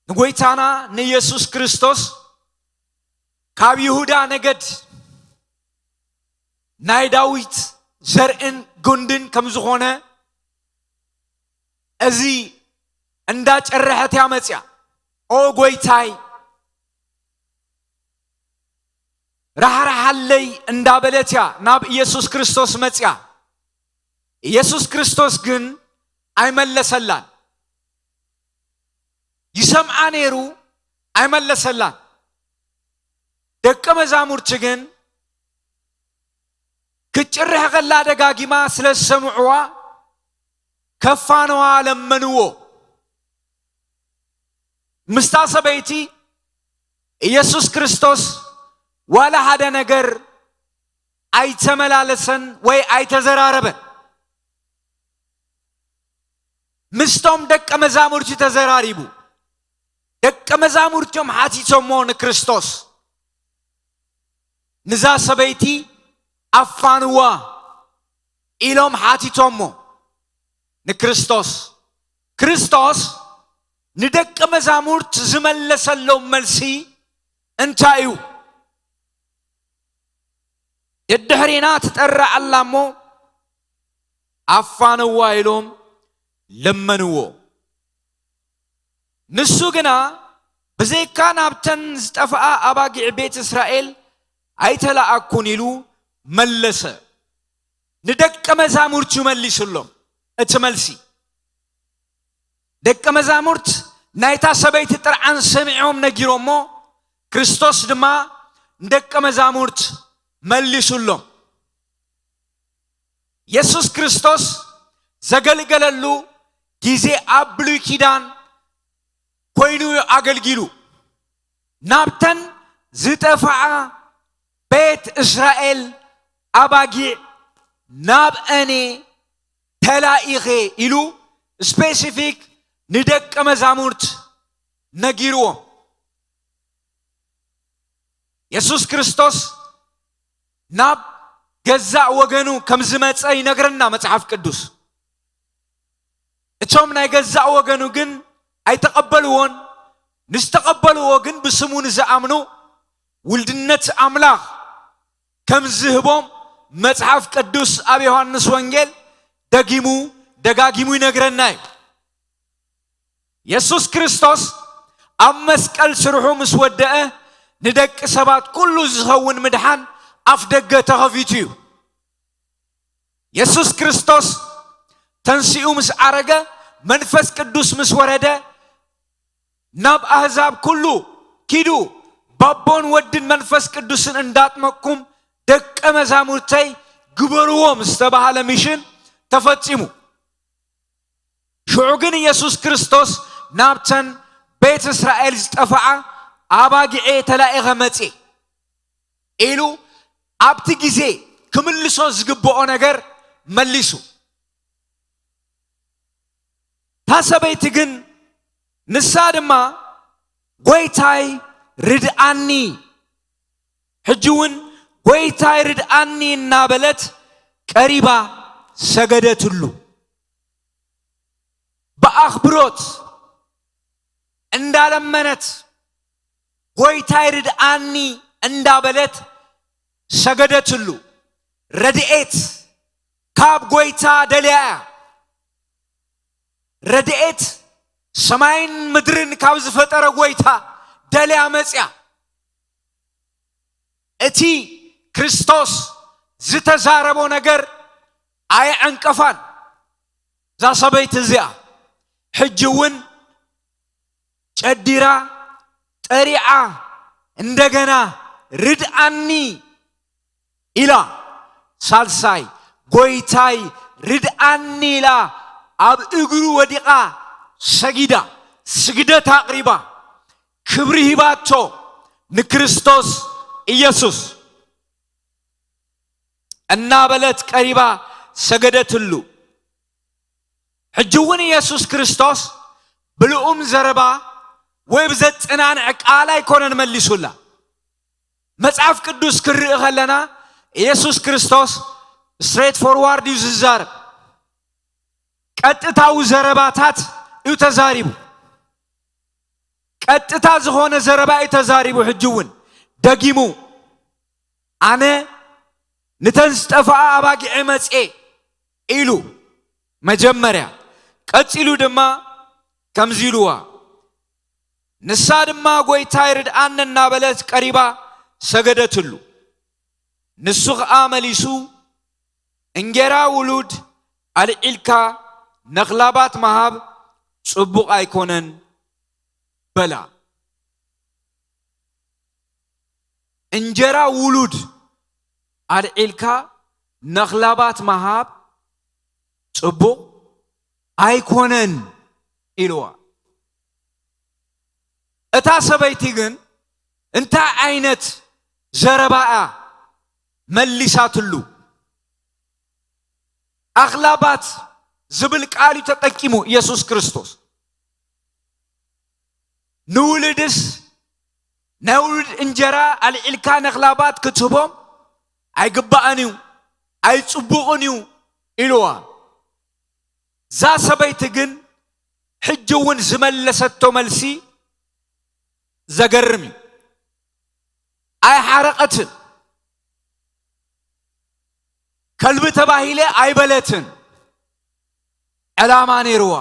ንጐይታና ንኢየሱስ ክርስቶስ ካብ ይሁዳ ነገድ፣ ናይ ዳዊት ዘርእን ጉንድን ከም ዝኾነ፣ እዚ እንዳጨረሐት እያ መጽያ። "ኦ ጐይታይ፣ ራሕርሓለይ" እንዳበለት እያ ናብ ኢየሱስ ክርስቶስ መጽያ። ኢየሱስ ክርስቶስ ግን ኣይመለሰላን። ይሰምዓ ነይሩ፣ ኣይመለሰላን። ደቀ መዛሙርቲ ግን ክትጭርሕ ከላ ደጋጊማ ስለ ዝሰምዕዋ፣ ከፋንዋ ለመንዎ። ምስታ ሰበይቲ ኢየሱስ ክርስቶስ ዋላ ሓደ ነገር ኣይተመላለሰን ወይ ኣይተዘራረበን። ምስቶም ደቀ መዛሙርቲ ተዘራሪቡ። ደቀ መዛሙርቲ እዮም ሓቲቶሞ ንክርስቶስ፣ "ንዛ ሰበይቲ ኣፋንዋ" ኢሎም ሓቲቶሞ ንክርስቶስ። ክርስቶስ ንደቀ መዛሙርት ዝመለሰሎም መልሲ እንታይ እዩ? ደድሕሬና ትጠርዕ ኣላ እሞ ኣፋንዋ ኢሎም ለመንዎ። ንሱ ግና፣ "ብዘይካ ናብተን ዝጠፍኣ ኣባጊዕ ቤት እስራኤል ኣይተለኣኩን" ኢሉ መለሰ። ንደቀ መዛሙርቱ መሊሱሎም እቲ መልሲ። ደቀ መዛሙርት ናይታ ሰበይቲ ጥርዓን ሰሚዖም ነጊሮሞ፣ ክርስቶስ ድማ ንደቀ መዛሙርት መሊሱሎም። የሱስ ክርስቶስ ዘገልገለሉ ግዜ ኣብ ብሉይ ኪዳን ኮይኑ እዩ ኣገልጊሉ። ናብተን ዝጠፍኣ ቤት እስራኤል ኣባጊዕ ናብ እኔ ተላኢኸ ኢሉ ስፔሲፊክ ንደቀ መዛሙርት ነጊርዎም። የሱስ ክርስቶስ ናብ ገዛእ ወገኑ ከም ዝመጸ ይነግረና መጽሓፍ ቅዱስ። እቶም ናይ ገዛእ ወገኑ ግን ኣይተቐበልዎን። ንዝተቐበልዎ ግን ብስሙ ንዝኣምኑ ውልድነት ኣምላኽ ከም ዝህቦም መጽሓፍ ቅዱስ ኣብ ዮሃንስ ወንጌል ደጊሙ ደጋጊሙ ይነግረና እዩ። የሱስ ክርስቶስ ኣብ መስቀል ስርሑ ምስ ወደአ ንደቂ ሰባት ኩሉ ዝኸውን ምድሓን ኣፍ ደገ ተኸፊቱ እዩ። የሱስ ክርስቶስ ተንሲኡ ምስ ዓረገ መንፈስ ቅዱስ ምስ ወረደ ናብ ኣህዛብ ኩሉ ኪዱ ባቦን ወድን መንፈስ ቅዱስን እንዳጥመቅኩም ደቀ መዛሙርተይ ግበርዎም ዝተባሃለ ሚሽን ተፈጺሙ። ሽዑ ግን ኢየሱስ ክርስቶስ ናብተን ቤት እስራኤል ዝጠፍኣ ኣባጊዔ ተላኢኸ መጽየ ኢሉ ኣብቲ ግዜ ክምልሶ ዝግብኦ ነገር መሊሱ። እታ ሰበይቲ ግን ንሳ ድማ ጎይታይ ርድኣኒ፣ ሕጂ እውን ጎይታይ ርድኣኒ እናበለት ቀሪባ ሰገደትሉ። ብኣኽብሮት እንዳለመነት ጎይታይ ርድኣኒ እንዳበለት ሰገደትሉ። ረድኤት ካብ ጎይታ ደልያ እያ። ረድኤት ሰማይን ምድርን ካብ ዝፈጠረ ጎይታ ደልያ መጽያ። እቲ ክርስቶስ ዝተዛረቦ ነገር ኣየዐንቀፋን። እዛ ሰበይቲ እዚኣ ሕጂ እውን ጨዲራ ጠሪዓ እንደገና ርድኣኒ ኢላ፣ ሳልሳይ ጎይታይ ርድኣኒ ኢላ ኣብ እግሩ ወዲቓ ሰጊዳ፣ ስግደት ኣቕሪባ፣ ክብሪ ሂባቶ ንክርስቶስ ኢየሱስ እናበለት ቀሪባ ሰገደትሉ። ሕጂ እውን ኢየሱስ ክርስቶስ ብልኡም ዘረባ ወይ ብዘጸናንዕ ቃል ኣይኮነን መሊሱላ። መጽሓፍ ቅዱስ ክንርኢ ከለና ኢየሱስ ክርስቶስ ስትሬት ፎርዋርድ እዩ ዝዛረብ። ቀጥታዊ ዘረባታት እዩ ተዛሪቡ። ቀጥታ ዝኾነ ዘረባ እዩ ተዛሪቡ። ሕጂ እውን ደጊሙ ኣነ ንተን ዝጠፍኣ ኣባጊዐ መጽኤ ኢሉ መጀመርያ፣ ቀጺሉ ድማ ከምዚ ኢልዋ፣ ንሳ ድማ ጎይታይ ርድኣኒ እናበለት ቀሪባ ሰገደትሉ። ንሱ ኸኣ መሊሱ እንጌራ ውሉድ ኣልዒልካ ነኽላባት ምሃብ ጽቡቕ ኣይኮነን በላ። እንጀራ ውሉድ ኣልዒልካ ነኽላባት ምሃብ ጽቡቕ ኣይኮነን ኢልዋ። እታ ሰበይቲ ግን እንታይ ዓይነት ዘረባኣ መሊሳትሉ? ኣኽላባት ዝብል ቃል እዩ ተጠቂሙ ኢየሱስ ክርስቶስ። ንውሉድስ ናይ ውሉድ እንጀራ ኣልዒልካ ነኽላባት ክትህቦም ኣይግባእን እዩ፣ ኣይጽቡቕን እዩ ኢልዋ። እዛ ሰበይቲ ግን ሕጂ እውን ዝመለሰቶ መልሲ ዘገርም እዩ። ኣይሓረቐትን። ከልቢ ተባሂለ ኣይበለትን። ዕላማ ነይርዋ።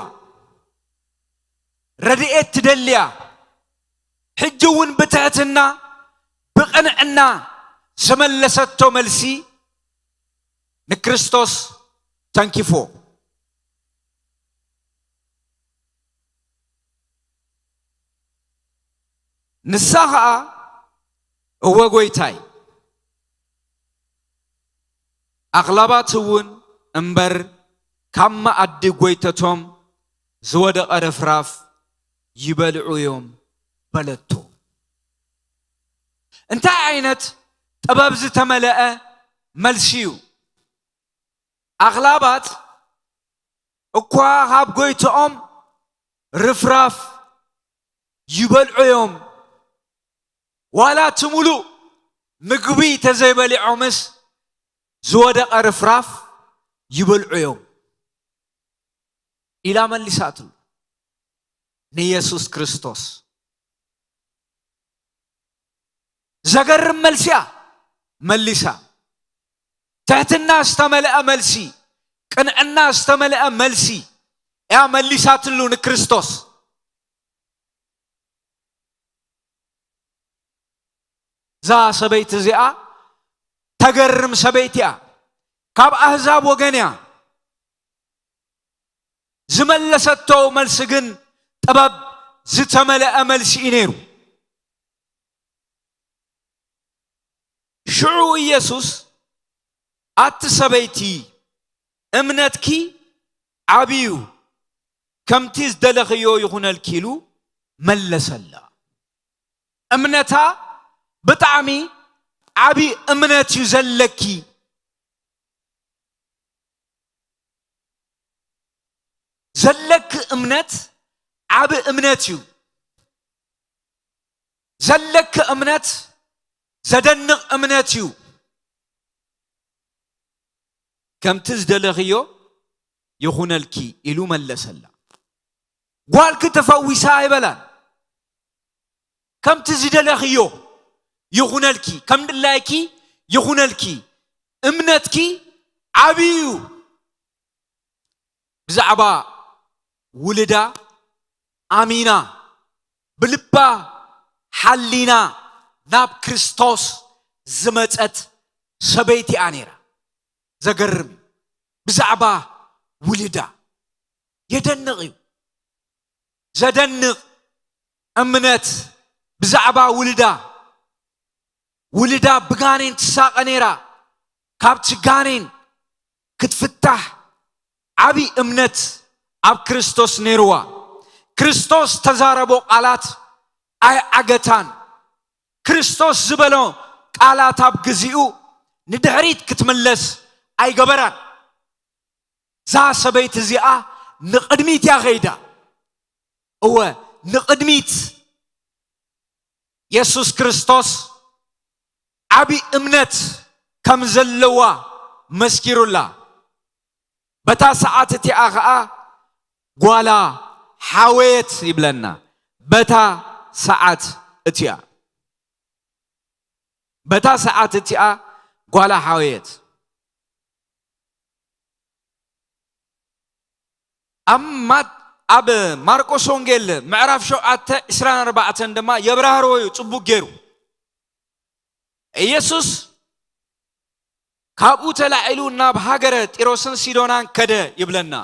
ረድኤት ትደልያ። ሕጂ እውን ብትሕትና ብቕንዕና ዝመለሰቶ መልሲ ንክርስቶስ ተንኪፎ። ንሳ ኸኣ፣ እወ ጐይታይ፣ ኣኽላባት እውን እምበር ካብ መኣዲ ጐይተቶም ዝወደቐ ርፍራፍ ይበልዑ እዮም በለቶ። እንታይ ዓይነት ጥበብ ዝተመልአ መልሲ እዩ! ኣኽላባት እኳ ካብ ጐይትኦም ርፍራፍ ይበልዑ እዮም። ዋላ እቲ ሙሉእ ምግቢ ተዘይበሊዖምስ ዝወደቐ ርፍራፍ ይበልዑ እዮም ኢላ መሊሳትሉ ንየሱስ ክርስቶስ። ዘገርም መልሲ እያ መሊሳ። ትሕትና ዝተመልአ መልሲ፣ ቅንዕና ዝተመልአ መልሲ እያ መሊሳትሉ ንክርስቶስ። እዛ ሰበይቲ እዚኣ ተገርም ሰበይቲ እያ። ካብ ኣህዛብ ወገን እያ። ዝመለሰቶ መልሲ ግን ጥበብ ዝተመልአ መልሲ እዩ ነይሩ። ሽዑ ኢየሱስ፣ "ኣቲ ሰበይቲ፣ እምነትኪ ዓቢ እዩ፣ ከምቲ ዝደለኽዮ ይኹነልኪ" ኢሉ መለሰላ። እምነታ ብጣዕሚ ዓቢ እምነት እዩ ዘለኪ። ዘለኪ እምነት ዓቢ እምነት እዩ። ዘለኪ እምነት ዘደንቕ እምነት እዩ። "ከምቲ ዝደለኽዮ ይኹነልኪ" ኢሉ መለሰላ። ጓልኪ ተፈዊሳ ኣይበላን። "ከምቲ ዝደለኽዮ ይኹነልኪ፣ ከም ድላይኪ ይኹነልኪ፣ እምነትኪ ዓቢ እዩ" ብዛዕባ ውልዳ ኣሚና፣ ብልባ ሓሊና ናብ ክርስቶስ ዝመጸት ሰበይቲ እያ ነይራ። ዘገርም እዩ። ብዛዕባ ውልዳ የደንቕ እዩ። ዘደንቕ እምነት ብዛዕባ ውልዳ። ውልዳ ብጋኔን ትሳቐ ነይራ። ካብቲ ጋኔን ክትፍታሕ ዓቢ እምነት ኣብ ክርስቶስ ነይርዋ። ክርስቶስ ተዛረቦ ቃላት ኣይዓገታን። ክርስቶስ ዝበሎ ቃላት ኣብ ግዚኡ ንድሕሪት ክትምለስ ኣይገበራን። እዛ ሰበይቲ እዚኣ ንቕድሚት እያ ኸይዳ። እወ፣ ንቕድሚት። የሱስ ክርስቶስ ዓቢ እምነት ከም ዘለዋ መስኪሩላ። በታ ሰዓት እቲኣ ኸኣ ጓላ ሓወየት ይብለና። በታ ሰዓት እቲኣ፣ በታ ሰዓት እቲኣ ጓላ ሓወየት። ኣብ ማት-፣ ኣብ ማርቆስ ወንጌል ምዕራፍ ሸውዓተ ዕስራን ኣርባዕተን ድማ የብራህርዎ እዩ ጽቡቕ ገይሩ። ኢየሱስ ካብኡ ተላዒሉ ናብ ሃገረ ጢሮስን ሲዶናን ከደ ይብለና።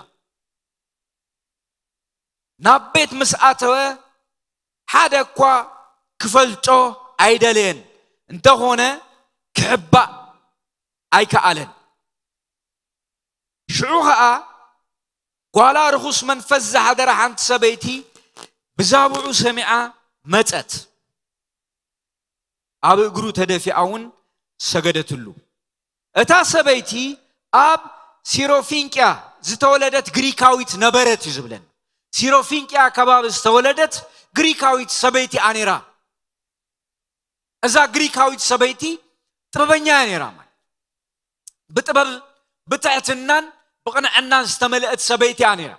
ናብ ቤት ምስ ኣተወ ሓደ እኳ ክፈልጦ ኣይደለየን፣ እንተኾነ ክሕባእ ኣይከኣለን። ሽዑ ኸኣ ጓላ ርኹስ መንፈስ ዝሓደራ ሓንቲ ሰበይቲ ብዛብዑ ሰሚዓ መጸት። ኣብ እግሩ ተደፊኣ እውን ሰገደትሉ። እታ ሰበይቲ ኣብ ሲሮፊንቅያ ዝተወለደት ግሪካዊት ነበረት እዩ ዝብለና። ሲሮፊንቅያ ከባቢ ዝተወለደት ግሪካዊት ሰበይቲ እያ ነይራ። እዛ ግሪካዊት ሰበይቲ ጥበበኛ እያ ነይራ፣ ማለት ብጥበብ፣ ብትሕትናን ብቕንዕናን ዝተመልአት ሰበይቲ እያ ነይራ።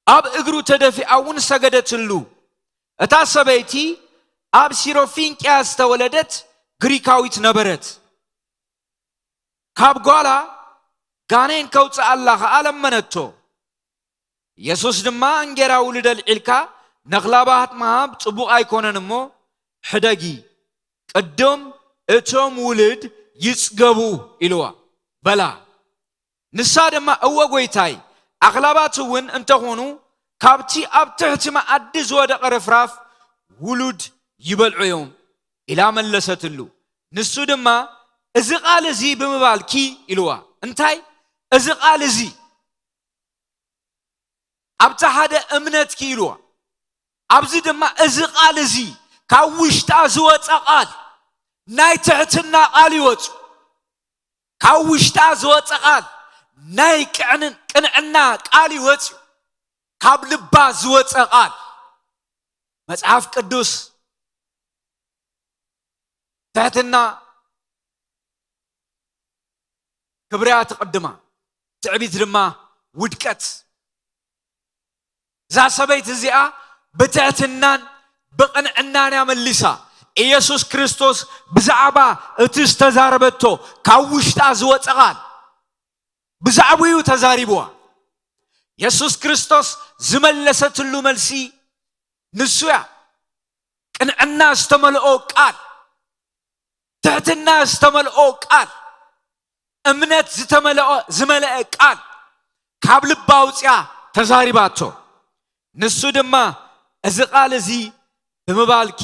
ኣብ እግሩ ተደፊኣ እውን ሰገደትሉ። እታ ሰበይቲ ኣብ ሲሮፊንቅያ ዝተወለደት ግሪካዊት ነበረት። ካብ ጓላ ጋኔን ከውፅኣላ ኸዓ ለመነቶ። ኢየሱስ ድማ፣ "እንጌራ ውሉድ ኣልዒልካ ነኽላባት ምሃብ ጽቡቕ ኣይኮነን እሞ፣ ሕደጊ፣ ቅድም እቶም ውሉድ ይጽገቡ" ኢልዋ፣ በላ። ንሳ ድማ፣ "እወ ጐይታይ፣ ኣኽላባት እውን እንተኾኑ፣ ካብቲ ኣብ ትሕቲ መኣዲ ዝወደቐ ርፍራፍ ውሉድ ይበልዑ እዮም ኢላ መለሰትሉ። ንሱ ድማ፣ "እዚ ቃል እዚ ብምባልኪ" ኢልዋ። እንታይ? "እዚ ቃል እዚ ኣብቲ ሓደ እምነትኪ" ኢልዋ። ኣብዚ ድማ እዚ ቃል እዚ ካብ ውሽጣ ዝወጸ ቃል ናይ ትሕትና ቃል ይወጽ። ካብ ውሽጣ ዝወጸ ቃል ናይ ቅዕን-፣ ቅንዕና ቃል ይወጽ። ካብ ልባ ዝወጸ ቃል። መጽሓፍ ቅዱስ ትሕትና ክብርያ ትቕድማ፣ ትዕቢት ድማ ውድቀት። እዛ ሰበይቲ እዚኣ ብትሕትናን ብቕንዕናን እያ መሊሳ። ኢየሱስ ክርስቶስ ብዛዕባ እቲ ዝተዛረበቶ ካብ ውሽጣ ዝወጸ ቃል ብዛዕባኡ ተዛሪብዋ። የሱስ ክርስቶስ ዝመለሰትሉ መልሲ ንሱ እያ። ቅንዕና ዝተመልኦ ቃል፣ ትሕትና ዝተመልኦ ቃል፣ እምነት ዝተመልኦ፣ ዝመልአ ቃል ካብ ልባ ኣውጽኣ ተዛሪባቶ። ንሱ ድማ፣ "እዚ ቃል እዚ ብምባልኪ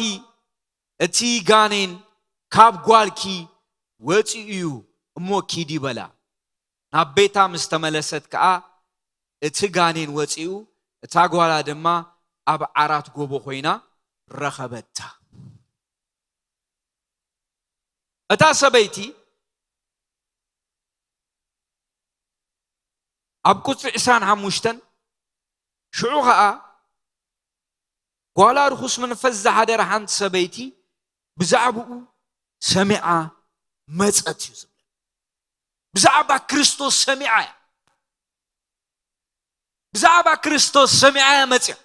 እቲ ጋኔን ካብ ጓልኪ ወጺኡ እዩ፣ እሞ ኪዲ" በላ። ናብ ቤታ ምስ ተመለሰት ከኣ እቲ ጋኔን ወጺኡ፣ እታ ጓላ ድማ ኣብ ዓራት ጎቦ ኮይና ረኸበታ። እታ ሰበይቲ ኣብ ቁጽሪ ዕስራን ሓሙሽተን፣ ሽዑ ኸኣ ጓላ ርኹስ መንፈስ ዝሓደራ ሓንቲ ሰበይቲ ብዛዕባኡ ሰሚዓ መጸት እዩ ዝብል። ብዛዕባ ክርስቶስ ሰሚዓ እያ። ብዛዕባ ክርስቶስ ሰሚዓ እያ መጽያ።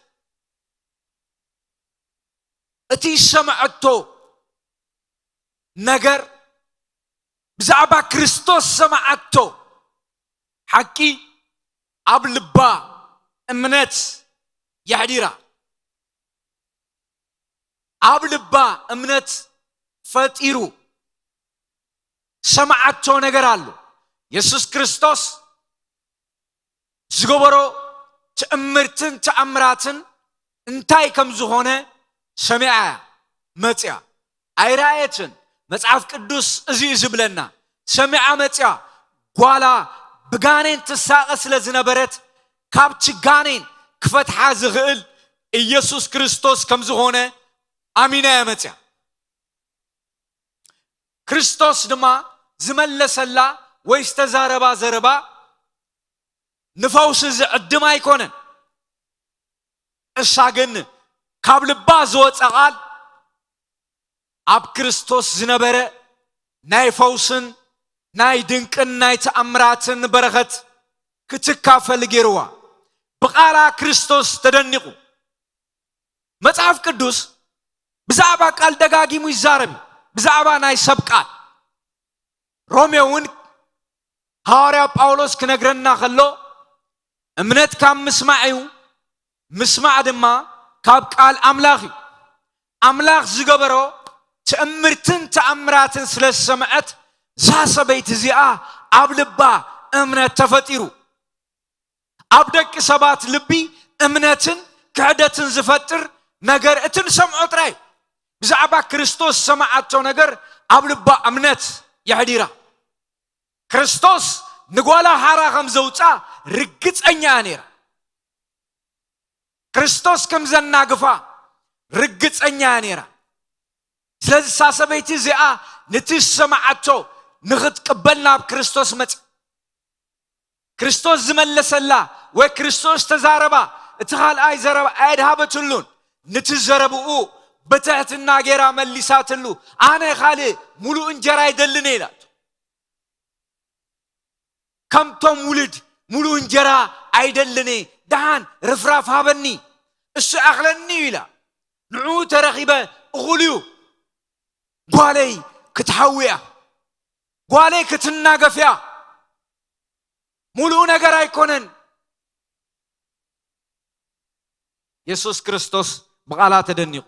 እቲ ዝሰምዐቶ ነገር፣ ብዛዕባ ክርስቶስ ዝሰምዓቶ ሓቂ ኣብ ልባ እምነት የሕዲራ። ኣብ ልባ እምነት ፈጢሩ ዝሰምዓቶ ነገር ኣሎ። የሱስ ክርስቶስ ዝገበሮ ትእምርትን ተኣምራትን እንታይ ከም ዝኾነ ሰሚዓ እያ መጽያ። ኣይረኣየትን። መጽሓፍ ቅዱስ እዚ እዩ ዝብለና። ሰሚዓ መጽያ። ጓላ ብጋኔን ትሳቐ ስለ ዝነበረት፣ ካብቲ ጋኔን ክፈትሓ ዝኽእል ኢየሱስ ክርስቶስ ከም ዝኾነ ኣሚና እያ መጽያ። ክርስቶስ ድማ ዝመለሰላ ወይ ዝተዛረባ ዘረባ ንፈውሲ ዝዕድም ኣይኮነን። እሳ ግን ካብ ልባ ዝወጸ ቃል ኣብ ክርስቶስ ዝነበረ ናይ ፈውስን ናይ ድንቅን ናይ ተኣምራትን በረኸት ክትካፈል ገይርዋ። ብቓላ ክርስቶስ ተደኒቑ። መጽሓፍ ቅዱስ ብዛዕባ ቃል ደጋጊሙ ይዛረብ እዩ። ብዛዕባ ናይ ሰብ ቃል። ሮሜ እውን ሃዋርያ ጳውሎስ ክነግረና ከሎ፣ "እምነት ካብ ምስማዕ እዩ፣ ምስማዕ ድማ ካብ ቃል ኣምላኽ እዩ። ኣምላኽ ዝገበሮ ትእምርትን ተኣምራትን ስለ ዝሰምዐት፣ እዛ ሰበይቲ እዚኣ ኣብ ልባ እምነት ተፈጢሩ።" ኣብ ደቂ ሰባት ልቢ እምነትን ክሕደትን ዝፈጥር ነገር እቲ ንሰምዖ ጥራይ። ብዛዕባ ክርስቶስ ዝሰምዓቶ ነገር ኣብ ልባ እምነት የሕዲራ። ክርስቶስ ንጓላ ሓራ ከም ዘውፅኣ ርግፀኛ እያ ነይራ። ክርስቶስ ከም ዘናግፋ ርግፀኛ እያ ነይራ። ስለዚ እሳ ሰበይቲ እዚኣ ነቲ ዝሰምዓቶ ንኽትቅበል ናብ ክርስቶስ መጽ-፣ ክርስቶስ ዝመለሰላ ወይ ክርስቶስ ተዛረባ፣ እቲ ካልኣይ ዘረባ ኣየድሃበትሉን። ነቲ ዘረብኡ ብትሕትና ጌራ መሊሳትሉ። "ኣነ ካልእ ሙሉእ እንጀራ ኣይደልን እየ" ኢላቶ። "ከምቶም ውሉድ ሙሉእ እንጀራ ኣይደልን እየ፣ ደሓን ርፍራፍ ሃበኒ፣ እሱ ኣኽለኒ" እዩ ኢላ። "ንዕኡ ተረኺበ እኹል እዩ። ጓለይ ክትሓዊ እያ፣ ጓለይ ክትናገፍ እያ፣ ሙሉእ ነገር ኣይኮነን።" የሱስ ክርስቶስ ብቓላ ተደኒቑ።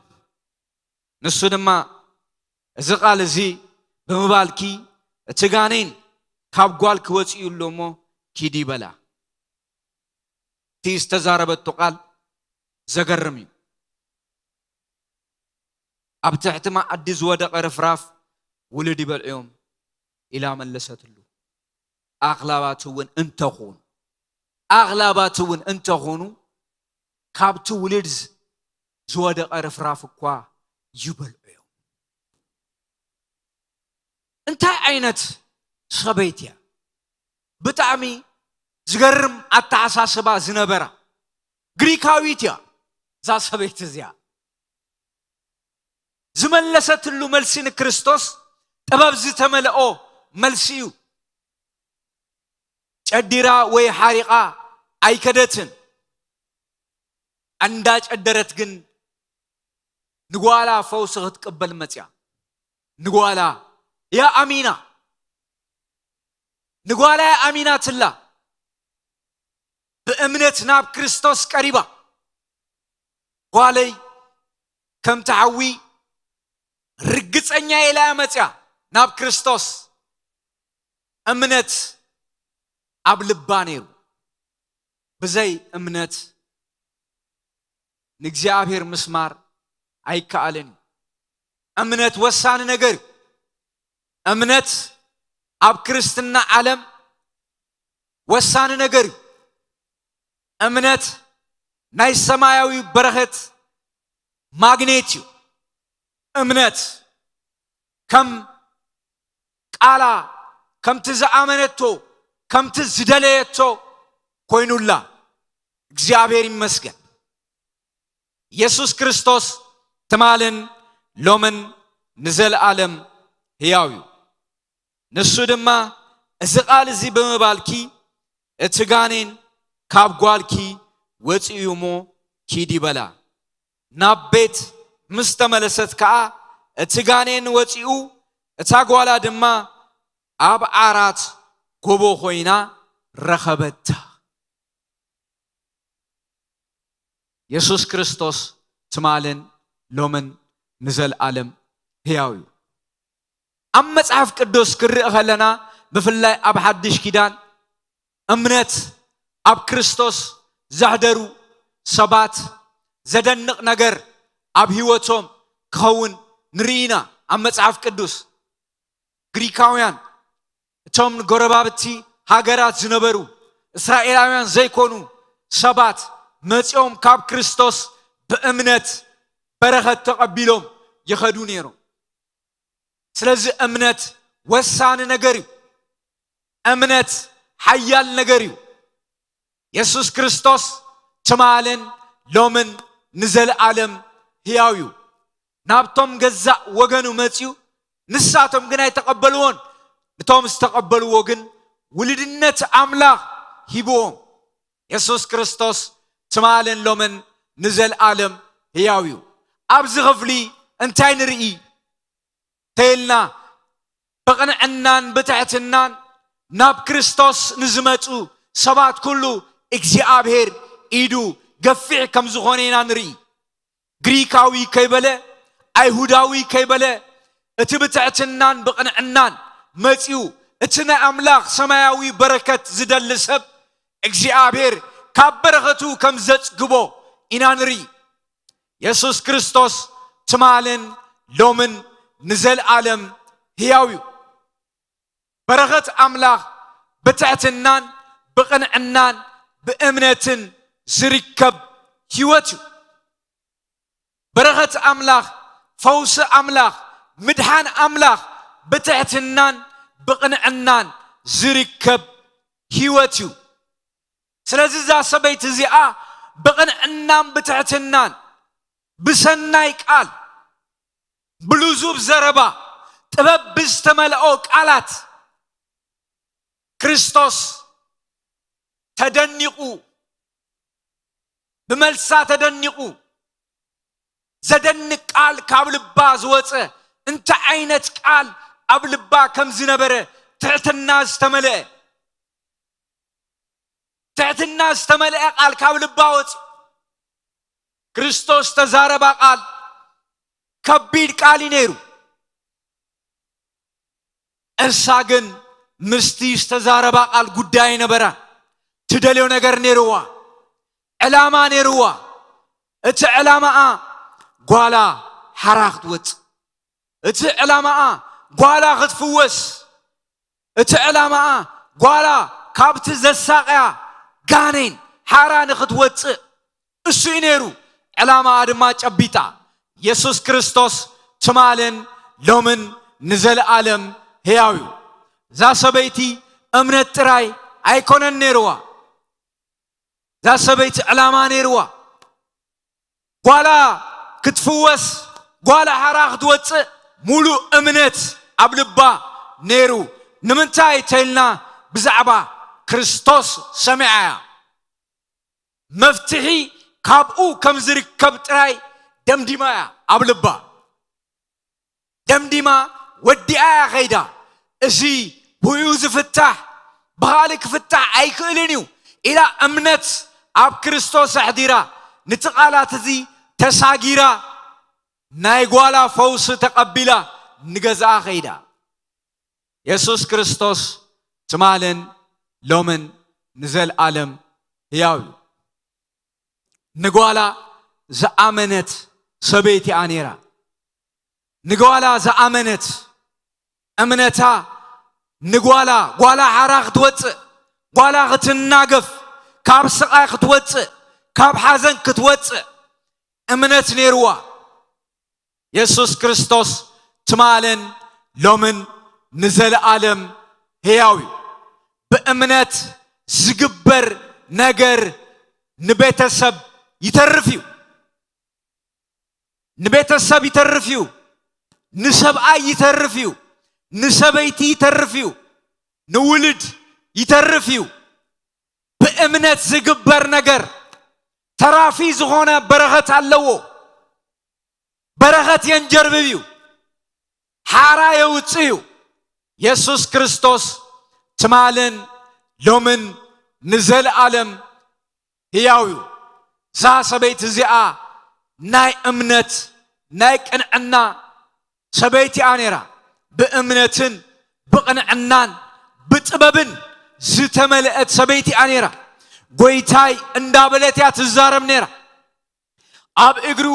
ንሱ ድማ፣ "እዚ ቃል እዚ ብምባልኪ እቲ ጋኔን ካብ ጓልኪ ወጺኡ ኣሎ እሞ ኪዲ" በላ። እቲ ዝተዛረበቶ ቃል ዘገርም እዩ። ኣብ ትሕቲ መኣዲ ዝወደቐ ርፍራፍ ውሉድ ይበልዑ እዮም ኢላ መለሰትሉ። ኣኽላባት እውን እንተኾኑ ኣኽላባት እውን እንተኾኑ ካብቲ ውሉድ ዝወደቐ ርፍራፍ እኳ ይበልዑ እዮም። እንታይ ዓይነት ሰበይቲ እያ? ብጣዕሚ ዝገርም ኣተሓሳስባ ዝነበራ ግሪካዊት እያ እዛ ሰበይቲ እዚኣ። ዝመለሰትሉ መልሲ ንክርስቶስ ጥበብ ዝተመልኦ መልሲ እዩ። ጨዲራ ወይ ሓሪቓ ኣይከደትን። እንዳጨደረት ግን ንጓላ ፈውሲ ክትቅበል መጽያ። ንጓላ እያ ኣሚና። ንጓላ እያ ኣሚናትላ። ብእምነት ናብ ክርስቶስ ቀሪባ። ጓለይ ከምቲ ሓዊ ርግጸኛ ኢላ እያ መጽያ ናብ ክርስቶስ። እምነት ኣብ ልባ ነይሩ። ብዘይ እምነት ንእግዚኣብሔር ምስማር ኣይከኣልን እዩ። እምነት ወሳኒ ነገር እዩ። እምነት ኣብ ክርስትና ዓለም ወሳኒ ነገር እዩ። እምነት ናይ ሰማያዊ በረኸት ማግኔት እዩ። እምነት ከም ቃላ፣ ከምቲ ዝኣመነቶ፣ ከምቲ ዝደለየቶ ኮይኑላ። እግዚኣብሔር ይመስገን። ኢየሱስ ክርስቶስ ትማልን ሎምን ንዘለኣለም ሕያው እዩ። ንሱ ድማ እዚ ቃል እዚ ብምባልኪ እቲ ጋኔን ካብ ጓልኪ ወፂኡ እሞ ኪዲ በላ። ናብ ቤት ምስ ተመለሰት ከዓ እቲ ጋኔን ወፂኡ እታ ጓላ ድማ ኣብ ዓራት ጎቦ ኮይና ረኸበታ። የሱስ ክርስቶስ ትማልን ሎምን ንዘለኣለም ህያው እዩ። ኣብ መጽሓፍ ቅዱስ ክንርኢ ከለና ብፍላይ ኣብ ሓድሽ ኪዳን እምነት ኣብ ክርስቶስ ዘሕደሩ ሰባት ዘደንቕ ነገር ኣብ ህይወቶም ክኸውን ንርኢ ኢና። ኣብ መጽሓፍ ቅዱስ ግሪካውያን እቶም ንጎረባብቲ ሃገራት ዝነበሩ እስራኤላውያን ዘይኮኑ ሰባት መጺኦም ካብ ክርስቶስ ብእምነት በረኸት ተቐቢሎም ይኸዱ ነይሮም። ስለዚ እምነት ወሳኒ ነገር እዩ። እምነት ሓያል ነገር እዩ። የሱስ ክርስቶስ ትማልን ሎምን ንዘለኣለም ህያው እዩ። ናብቶም ገዛእ ወገኑ መጺኡ ንሳቶም ግን ኣይተቐበልዎን። ንቶም ዝተቐበልዎ ግን ውልድነት ኣምላኽ ሂብዎም። የሱስ ክርስቶስ ትማልን ሎምን ንዘለኣለም ህያው እዩ። ኣብዚ ክፍሊ እንታይ ንርኢ? ተይልና ብቕንዕናን ብትሕትናን ናብ ክርስቶስ ንዝመጹ ሰባት ኩሉ እግዚኣብሔር ኢዱ ገፊሕ ከም ዝኾነ ኢና ንርኢ። ግሪካዊ ከይበለ፣ ኣይሁዳዊ ከይበለ፣ እቲ ብትሕትናን ብቕንዕናን መጺኡ እቲ ናይ ኣምላኽ ሰማያዊ በረከት ዝደሊ ሰብ እግዚኣብሔር ካብ በረኸቱ ከም ዘጽግቦ ኢና ንርኢ። የሱስ ክርስቶስ ትማልን ሎምን ንዘለኣለም ህያው እዩ። በረኸት ኣምላኽ ብትሕትናን ብቕንዕናን ብእምነትን ዝርከብ ህይወት እዩ። በረኸት ኣምላኽ፣ ፈውሲ ኣምላኽ፣ ምድሓን ኣምላኽ ብትሕትናን ብቕንዕናን ዝርከብ ህይወት እዩ። ስለዚ እዛ ሰበይቲ እዚኣ ብቕንዕናን ብትሕትናን ብሰናይ ቃል፣ ብልዙብ ዘረባ፣ ጥበብ ብዝተመልኦ ቃላት ክርስቶስ ተደኒቑ፣ ብመልሳ ተደኒቑ፣ ዘደንቕ ቃል ካብ ልባ ዝወጸ፣ እንታይ ዓይነት ቃል ኣብ ልባ ከም ዝነበረ ትሕትና ዝተመልአ ትሕትና ዝተመልአ ቃል ካብ ልባ ወፂ። ክርስቶስ ተዛረባ ቃል ከቢድ ቃል እዩ ነይሩ። እሳ ግን ምስቲ ዝተዛረባ ቃል ጉዳይ ነበራ። ትደልዮ ነገር ነይርዋ፣ ዕላማ ነይርዋ። እቲ ዕላማኣ ጓላ ሓራ ክትወፅእ፣ እቲ ዕላማኣ ጓላ ክትፍወስ፣ እቲ ዕላማኣ ጓላ ካብቲ ዘሳቕያ ጋኔን ሓራ ንኽትወፅእ እሱ እዩ ነይሩ። ዕላማኣ ድማ ጨቢጣ። የሱስ ክርስቶስ ትማልን ሎምን ንዘለኣለም ህያው እዩ። እዛ ሰበይቲ እምነት ጥራይ ኣይኮነን ነይርዋ። እዛ ሰበይቲ ዕላማ ነይርዋ። ጓላ ክትፍወስ፣ ጓላ ሓራ ክትወፅእ ሙሉእ እምነት ኣብ ልባ ነይሩ። ንምንታይ ተይልና ብዛዕባ ክርስቶስ ሰሚዓ እያ። መፍትሒ ካብኡ ከም ዝርከብ ጥራይ ደምዲማ እያ ኣብ ልባ። ደምዲማ ወዲኣ እያ ኸይዳ። እዚ ብኡ ዝፍታሕ ብኻልእ ክፍታሕ ኣይክእልን እዩ ኢላ እምነት ኣብ ክርስቶስ ኣሕዲራ፣ ነቲ ቃላት እዚ ተሳጊራ፣ ናይ ጓላ ፈውሲ ተቐቢላ ንገዝኣ ኸይዳ። የሱስ ክርስቶስ ትማልን ሎምን ንዘለኣለም ህያው እዩ። ንጓላ ዝኣመነት ሰበይቲ እያ ነይራ። ንጓላ ዝኣመነት እምነታ ንጓላ፣ ጓላ ሓራ ክትወፅእ፣ ጓላ ክትናገፍ፣ ካብ ስቓይ ክትወፅእ፣ ካብ ሓዘን ክትወፅእ እምነት ነይርዋ። የሱስ ክርስቶስ ትማልን ሎምን ንዘለኣለም ህያው እዩ። ብእምነት ዝግበር ነገር ንቤተሰብ ይተርፍ እዩ። ንቤተሰብ ይተርፍ እዩ። ንሰብኣይ ይተርፍ እዩ። ንሰበይቲ ይተርፍ እዩ። ንውልድ ይተርፍ እዩ። ብእምነት ዝግበር ነገር ተራፊ ዝኾነ በረኸት ኣለዎ። በረኸት የንጀርብብ እዩ። ሓራ የውፅእ እዩ። የሱስ ክርስቶስ ትማልን ሎምን ንዘለኣለም ህያው እዩ። እዛ ሰበይቲ እዚኣ ናይ እምነት፣ ናይ ቅንዕና ሰበይቲ እያ ነይራ። ብእምነትን ብቕንዕናን ብጥበብን ዝተመልአት ሰበይቲ እያ ነይራ። ጎይታይ እንዳበለት እያ ትዛረብ ነይራ። ኣብ እግሩ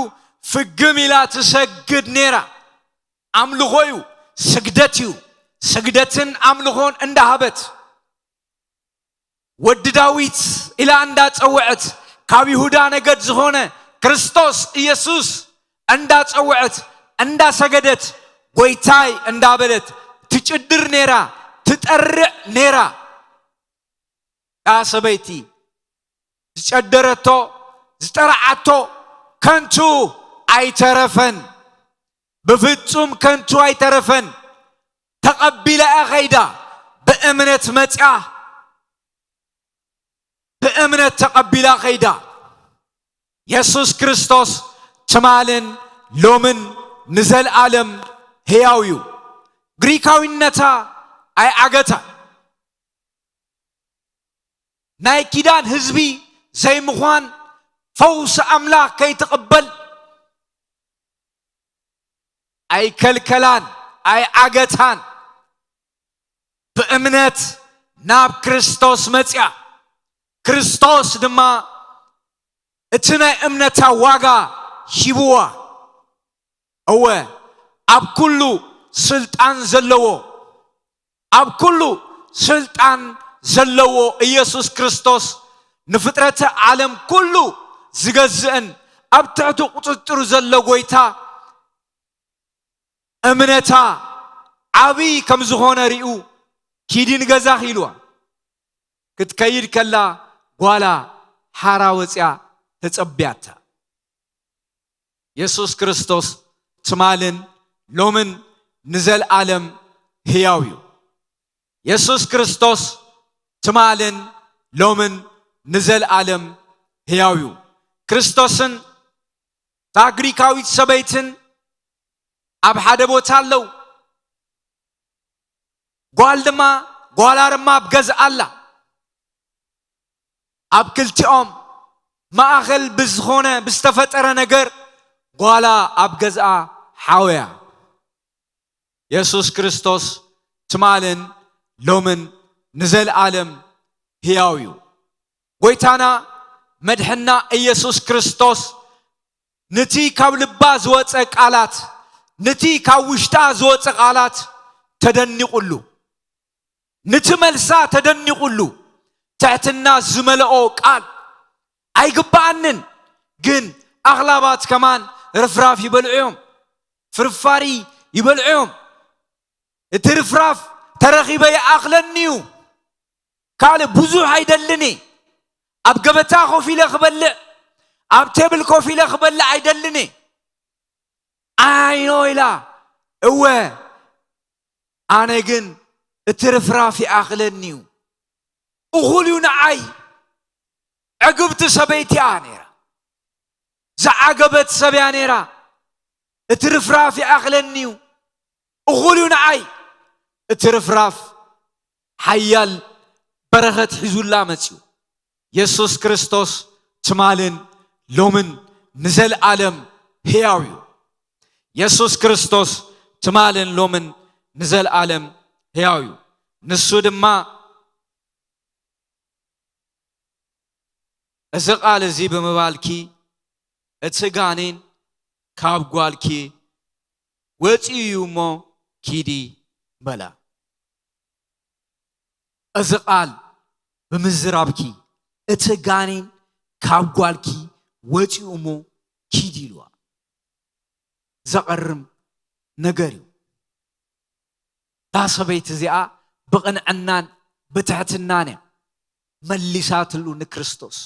ፍግም ኢላ ትሰግድ ነይራ። ኣምልኾ እዩ፣ ስግደት እዩ። ስግደትን ኣምልኾን እንዳሃበት፣ ወዲ ዳዊት ኢላ እንዳጸውዐት፣ ካብ ይሁዳ ነገድ ዝኾነ ክርስቶስ ኢየሱስ እንዳጸውዐት፣ እንዳሰገደት፣ ጎይታይ እንዳበለት ትጭድር ነይራ፣ ትጠርዕ ነይራ። እታ ሰበይቲ ዝጨደረቶ፣ ዝጠርዓቶ ከንቱ ኣይተረፈን። ብፍጹም ከንቱ ኣይተረፈን። ተቐቢላ እያ ኸይዳ። ብእምነት መጽያ፣ ብእምነት ተቐቢላ ኸይዳ። የሱስ ክርስቶስ ትማልን ሎምን ንዘለኣለም ህያው እዩ። ግሪካዊነታ ኣይዓገታን። ናይ ኪዳን ህዝቢ ዘይምዃን ፈውሲ ኣምላኽ ከይትቕበል ኣይከልከላን፣ ኣይዓገታን። ብእምነት ናብ ክርስቶስ መጽያ። ክርስቶስ ድማ እቲ ናይ እምነታ ዋጋ ሂብዋ። እወ፣ ኣብ ኩሉ ስልጣን ዘለዎ፣ ኣብ ኩሉ ስልጣን ዘለዎ ኢየሱስ ክርስቶስ ንፍጥረተ ዓለም ኩሉ ዝገዝእን ኣብ ትሕቲ ቁጽጽሩ ዘሎ ጎይታ እምነታ ዓብዪ ከም ዝኾነ ሪኡ ኪዲ ንገዛኺ ኢልዋ። ክትከይድ ከላ ጓላ ሓራ ወፅያ ተጸብያታ። የሱስ ክርስቶስ ትማልን ሎምን ንዘለኣለም ህያው እዩ። የሱስ ክርስቶስ ትማልን ሎምን ንዘለኣለም ህያው እዩ። ክርስቶስን እታ ግሪካዊት ሰበይትን ኣብ ሓደ ቦታ ኣለዉ። ጓል ድማ ጓላ ድማ ኣብ ገዝኣ ኣላ። ኣብ ክልቲኦም ማእኸል ብዝኾነ ብዝተፈጠረ ነገር ጓላ ኣብ ገዝኣ ሓወያ። የሱስ ክርስቶስ ትማልን ሎምን ንዘለኣለም ህያው እዩ። ጎይታና መድሕና ኢየሱስ ክርስቶስ ንቲ ካብ ልባ ዝወፀ ቃላት፣ ንቲ ካብ ውሽጣ ዝወፀ ቃላት ተደኒቑሉ፣ ንቲ መልሳ ተደኒቑሉ። ትሕትና ዝመልኦ ቃል። ኣይግብኣንን፣ ግን ኣኽላባት ከማን ርፍራፍ ይበልዑ እዮም፣ ፍርፋሪ ይበልዑ እዮም። እቲ ርፍራፍ ተረኺበ ይኣኽለኒ እዩ። ካልእ ብዙሕ ኣይደልን እየ። ኣብ ገበታ ኮፍ ኢለ ክበልዕ፣ ኣብ ቴብል ኮፍ ኢለ ክበልዕ ኣይደልን እየ። ኣይ ኖ ኢላ፣ እወ፣ ኣነ ግን እቲ ርፍራፍ ይኣኽለኒ እዩ። እኹል እዩ ንዓይ። ዕግብቲ ሰበይቲ እያ ነይራ። ዝዓገበት ሰብ እያ ነይራ። እቲ ርፍራፍ ይኣኽለኒ እዩ። እኹል እዩ ንዓይ። እቲ ርፍራፍ ሓያል በረኸት ሒዙላ መጺኡ። የሱስ ክርስቶስ ትማልን ሎምን ንዘልኣለም ሕያው እዩ። የሱስ ክርስቶስ ትማልን ሎምን ንዘልኣለም ሕያው እዩ። ንሱ ድማ እዚ ቃል እዚ ብምባልኪ እቲ ጋኔን ካብ ጓልኪ ወፂኡ እዩ እሞ ኪዲ በላ። እዚ ቃል ብምዝራብኪ እቲ ጋኔን ካብ ጓልኪ ወፂኡ እሞ ኪዲ ኢልዋ። ዘቐርም ነገር እዩ። እዛ ሰበይቲ እዚኣ ብቕንዕናን ብትሕትናን እያ መሊሳትሉ ንክርስቶስ።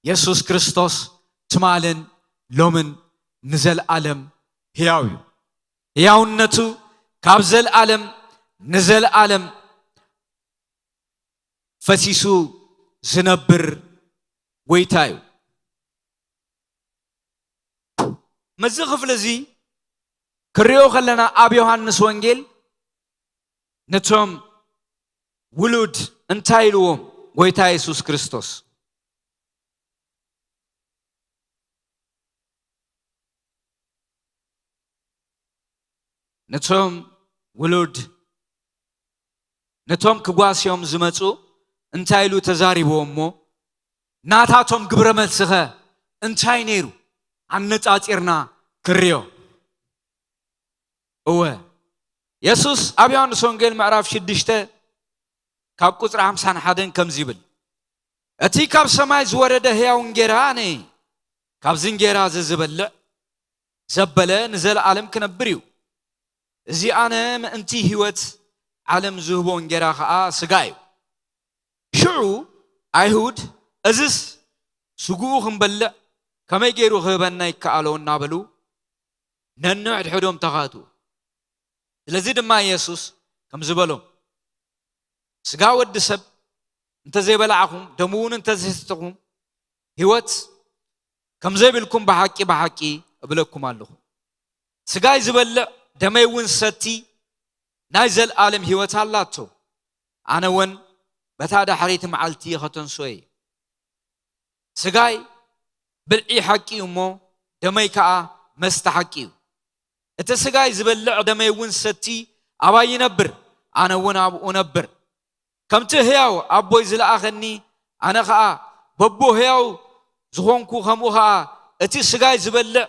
የሱስ ክርስቶስ ትማልን ሎምን ንዘልኣለም ሕያው እዩ። ሕያውነቱ ካብ ዘልኣለም ንዘልኣለም ፈሲሱ ዝነብር ጎይታ እዩ። መዚ ክፍሊ እዚ ክሪኦ ከለና ኣብ ዮሃንስ ወንጌል ነቶም ውሉድ እንታይ ኢልዎም ጎይታ የሱስ ክርስቶስ? ነቶም ውሉድ ነቶም ክጓስዮም ዝመጹ እንታይ ኢሉ ተዛሪብዎም እሞ ናታቶም ግብረ መልስኸ እንታይ ነይሩ? ኣነጻጺርና ክርዮ። እወ፣ የሱስ ኣብ ዮሃንስ ወንጌል ምዕራፍ ሽዱሽተ ካብ ቁጽሪ ሓምሳን ሓደን ከምዚ ይብል፣ እቲ ካብ ሰማይ ዝወረደ ህያው እንጌራ ኣነ እየ። ካብዚ እንጌራ እዚ ዝበልዕ ዘበለ ንዘለኣለም ክነብር እዩ። እዚ ኣነ ምእንቲ ህይወት ዓለም ዝህቦ እንጌራ ኸኣ ስጋ እዩ። ሽዑ ኣይሁድ፣ እዝስ ስግኡ ክንበልዕ ከመይ ገይሩ ክህበና ይከኣሎ እናበሉ ነንሕድሕዶም ተኻቱ። ስለዚ ድማ የሱስ ከምዚ በሎም፣ ስጋ ወዲ ሰብ እንተዘይበላዕኹም፣ ደሙ እውን እንተዘይሰተኹም፣ ህይወት ከም ዘይብልኩም ብሓቂ ብሓቂ እብለኩም ኣለኹ። ስጋይ ዝበልዕ ደመይ እውን ሰቲ ናይ ዘለኣለም ህይወት ኣላቶ። ኣነ እውን በታ ዳሕረይቲ መዓልቲ ኸተንሶ እየ። ስጋይ ብልዒ ሓቂ እዩ እሞ፣ ደመይ ከኣ መስተ ሓቂ እዩ። እቲ ስጋይ ዝበልዕ ደመይ እውን ሰቲ ኣባይ ይነብር፣ ኣነ እውን ኣብኡ እነብር። ከምቲ ህያው ኣቦይ ዝለኣኸኒ፣ ኣነ ኸኣ በቦ ህያው ዝኾንኩ፣ ከምኡ ኸኣ እቲ ስጋይ ዝበልዕ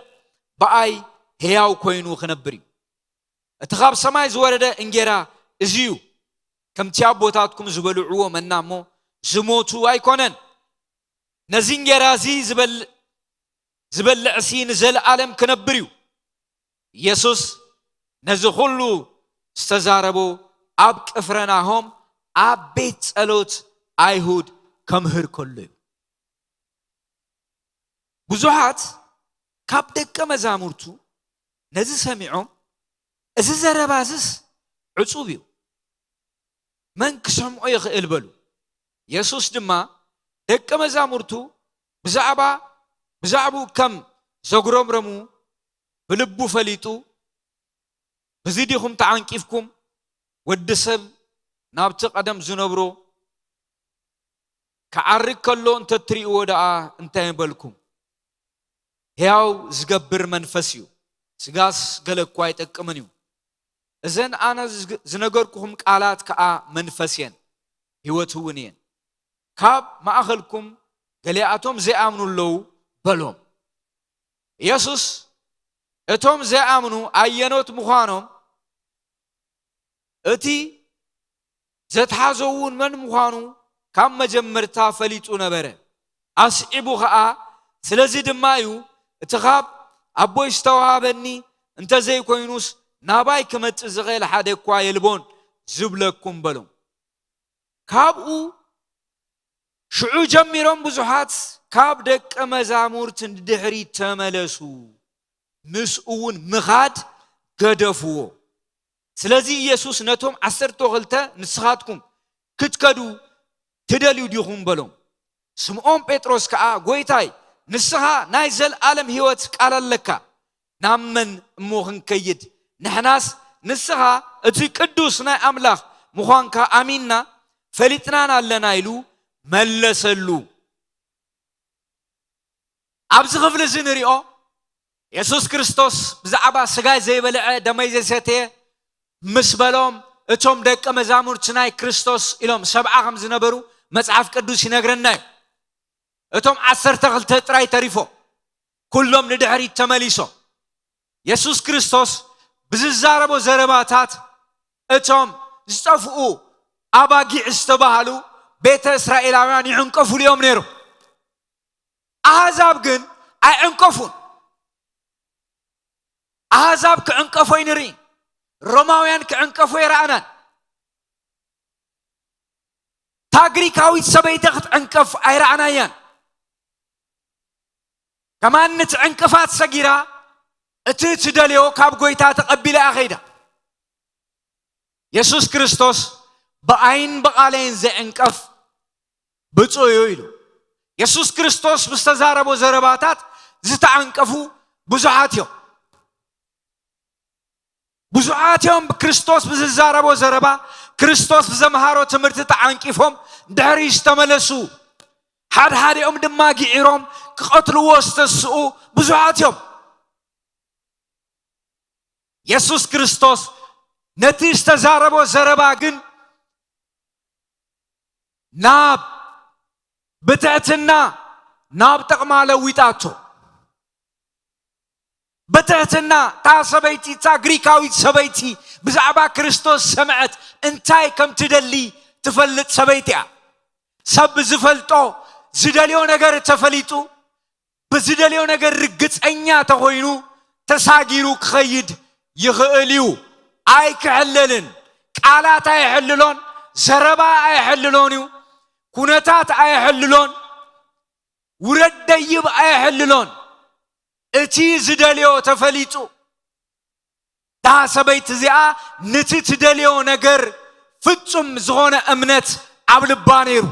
ብኣይ ህያው ኮይኑ ክነብር እዩ። እቲ ካብ ሰማይ ዝወረደ እንጌራ እዚ እዩ። ከምቲ ኣቦታትኩም ዝበልዕዎ መና እሞ ዝሞቱ ኣይኮነን። ነዚ እንጌራ እዚ ዝበል-፣ ዝበልዕሲ ንዘለኣለም ክነብር እዩ። ኢየሱስ ነዚ ኹሉ ዝተዛረቦ ኣብ ቅፍረናሆም ኣብ ቤት ጸሎት ኣይሁድ ከምህር ከሎ እዩ። ብዙሓት ካብ ደቀ መዛሙርቱ ነዚ ሰሚዖም፣ "እዚ ዘረባዝስ ዕጹብ እዩ፣ መን ክሰምዖ ይኽእል?" በሉ። የሱስ ድማ ደቀ መዛሙርቱ ብዛዕባ፣ ብዛዕባኡ ከም ዘጉረምረሙ ብልቡ ፈሊጡ፣ "በዚ ዲኹም ተዓንቂፍኩም? ወዲ ሰብ ናብቲ ቀደም ዝነብሮ ክዓርግ ከሎ እንተትርእይዎ ደኣ እንታይ ምበልኩም? ሕያው ዝገብር መንፈስ እዩ፣ ስጋስ ገለ እኳ ኣይጠቅምን እዩ። እዘን ኣነ ዝግ-፣ ዝነገርኩኹም ቃላት ከኣ መንፈስ እየን፣ ህይወት እውን እየን። ካብ ማእኸልኩም ገሊኣቶም ዘይኣምኑ ኣለዉ" በሎም። ኢየሱስ እቶም ዘይኣምኑ ኣየኖት ምዃኖም፣ እቲ ዘትሓዞ እውን መን ምዃኑ ካብ መጀመርታ ፈሊጡ ነበረ። ኣስዒቡ ኸኣ፣ ስለዚ ድማ እዩ እቲ ኻብ ኣቦይ ዝተዋህበኒ እንተዘይኮይኑስ ናባይ ክመጽእ ዝኽእል ሓደ እኳ የልቦን ዝብለኩም በሎም። ካብኡ ሽዑ ጀሚሮም ብዙሓት ካብ ደቀ መዛሙርት ንድሕሪት ተመለሱ፣ ምስኡ እውን ምኻድ ገደፍዎ። ስለዚ ኢየሱስ ነቶም ዓሰርተ ክልተ፣ ንስኻትኩም ክትከዱ ትደልዩ ዲኹም በሎም። ስምዖን ጴጥሮስ ከኣ፣ ጎይታይ፣ ንስኻ ናይ ዘለኣለም ህይወት ቃል ኣለካ፣ ናብ መን እሞ ክንከይድ? ንሕናስ ንስኻ እቲ ቅዱስ ናይ ኣምላኽ ምዃንካ ኣሚንና ፈሊጥናን ኣለና ኢሉ መለሰሉ። ኣብዚ ክፍሊ እዚ ንሪኦ፣ የሱስ ክርስቶስ ብዛዕባ ስጋይ ዘይበልዐ ደመይ ዘይሰተየ ምስ በሎም፣ እቶም ደቀ መዛሙርቲ ናይ ክርስቶስ ኢሎም ሰብዓ ከም ዝነበሩ መጽሓፍ ቅዱስ ይነግረና እዩ። እቶም ዓሰርተ ክልተ ጥራይ ተሪፎም፣ ኩሎም ንድሕሪት ተመሊሶም። የሱስ ክርስቶስ ብዝዛረቦ ዘረባታት እቶም ዝጠፍኡ ኣባጊዕ ዝተባህሉ ቤተ እስራኤላውያን ይዕንቀፉሉ እዮም ነይሮም። ኣህዛብ ግን ኣይዕንቀፉን። ኣህዛብ ክዕንቀፎ ኣይንርኢ። ሮማውያን ክዕንቀፎ ኣይረኣናን። እታ ግሪካዊት ሰበይቲ ክትዕንቀፍ ኣይረኣናያን። ከማን ነቲ ዕንቅፋት ሰጊራ እቲ ትደልዮ ካብ ጎይታ ተቐቢላ እያ ኸይዳ። የሱስ ክርስቶስ ብኣይን ብቓለይን ዘዕንቀፍ ብፁዕ እዩ ኢሉ። የሱስ ክርስቶስ ብዝተዛረቦ ዘረባታት ዝተዓንቀፉ ብዙሓት እዮም። ብዙሓት እዮም ብክርስቶስ ብዝዛረቦ ዘረባ፣ ክርስቶስ ብዘምሃሮ ትምህርቲ ተዓንቂፎም ድሕሪ ዝተመለሱ። ሓድሓዲኦም ድማ ግዒሮም ክቐትልዎ ዝተስኡ ብዙሓት እዮም። የሱስ ክርስቶስ ነቲ ዝተዛረቦ ዘረባ ግን ናብ ብትሕትና ናብ ጥቕማ ለዊጣቶ። ብትሕትና እታ ሰበይቲ፣ እታ ግሪካዊት ሰበይቲ ብዛዕባ ክርስቶስ ሰምዐት፣ እንታይ ከም ትደሊ ትፈልጥ ሰበይቲ እያ። ሰብ ብዝፈልጦ ዝደልዮ ነገር ተፈሊጡ፣ ብዝደልዮ ነገር ርግጸኛ ተኾይኑ ተሳጊሩ ክኸይድ ይኽእል እዩ። ኣይክሕለልን። ቃላት ኣይሕልሎን፣ ዘረባ ኣይሕልሎን እዩ፣ ኩነታት ኣይሕልሎን፣ ውረድ ደይብ ኣይሕልሎን። እቲ ዝደልዮ ተፈሊጡ። እታ ሰበይቲ እዚኣ ነቲ ትደልዮ ነገር ፍጹም ዝኾነ እምነት ኣብ ልባ ነይሩ።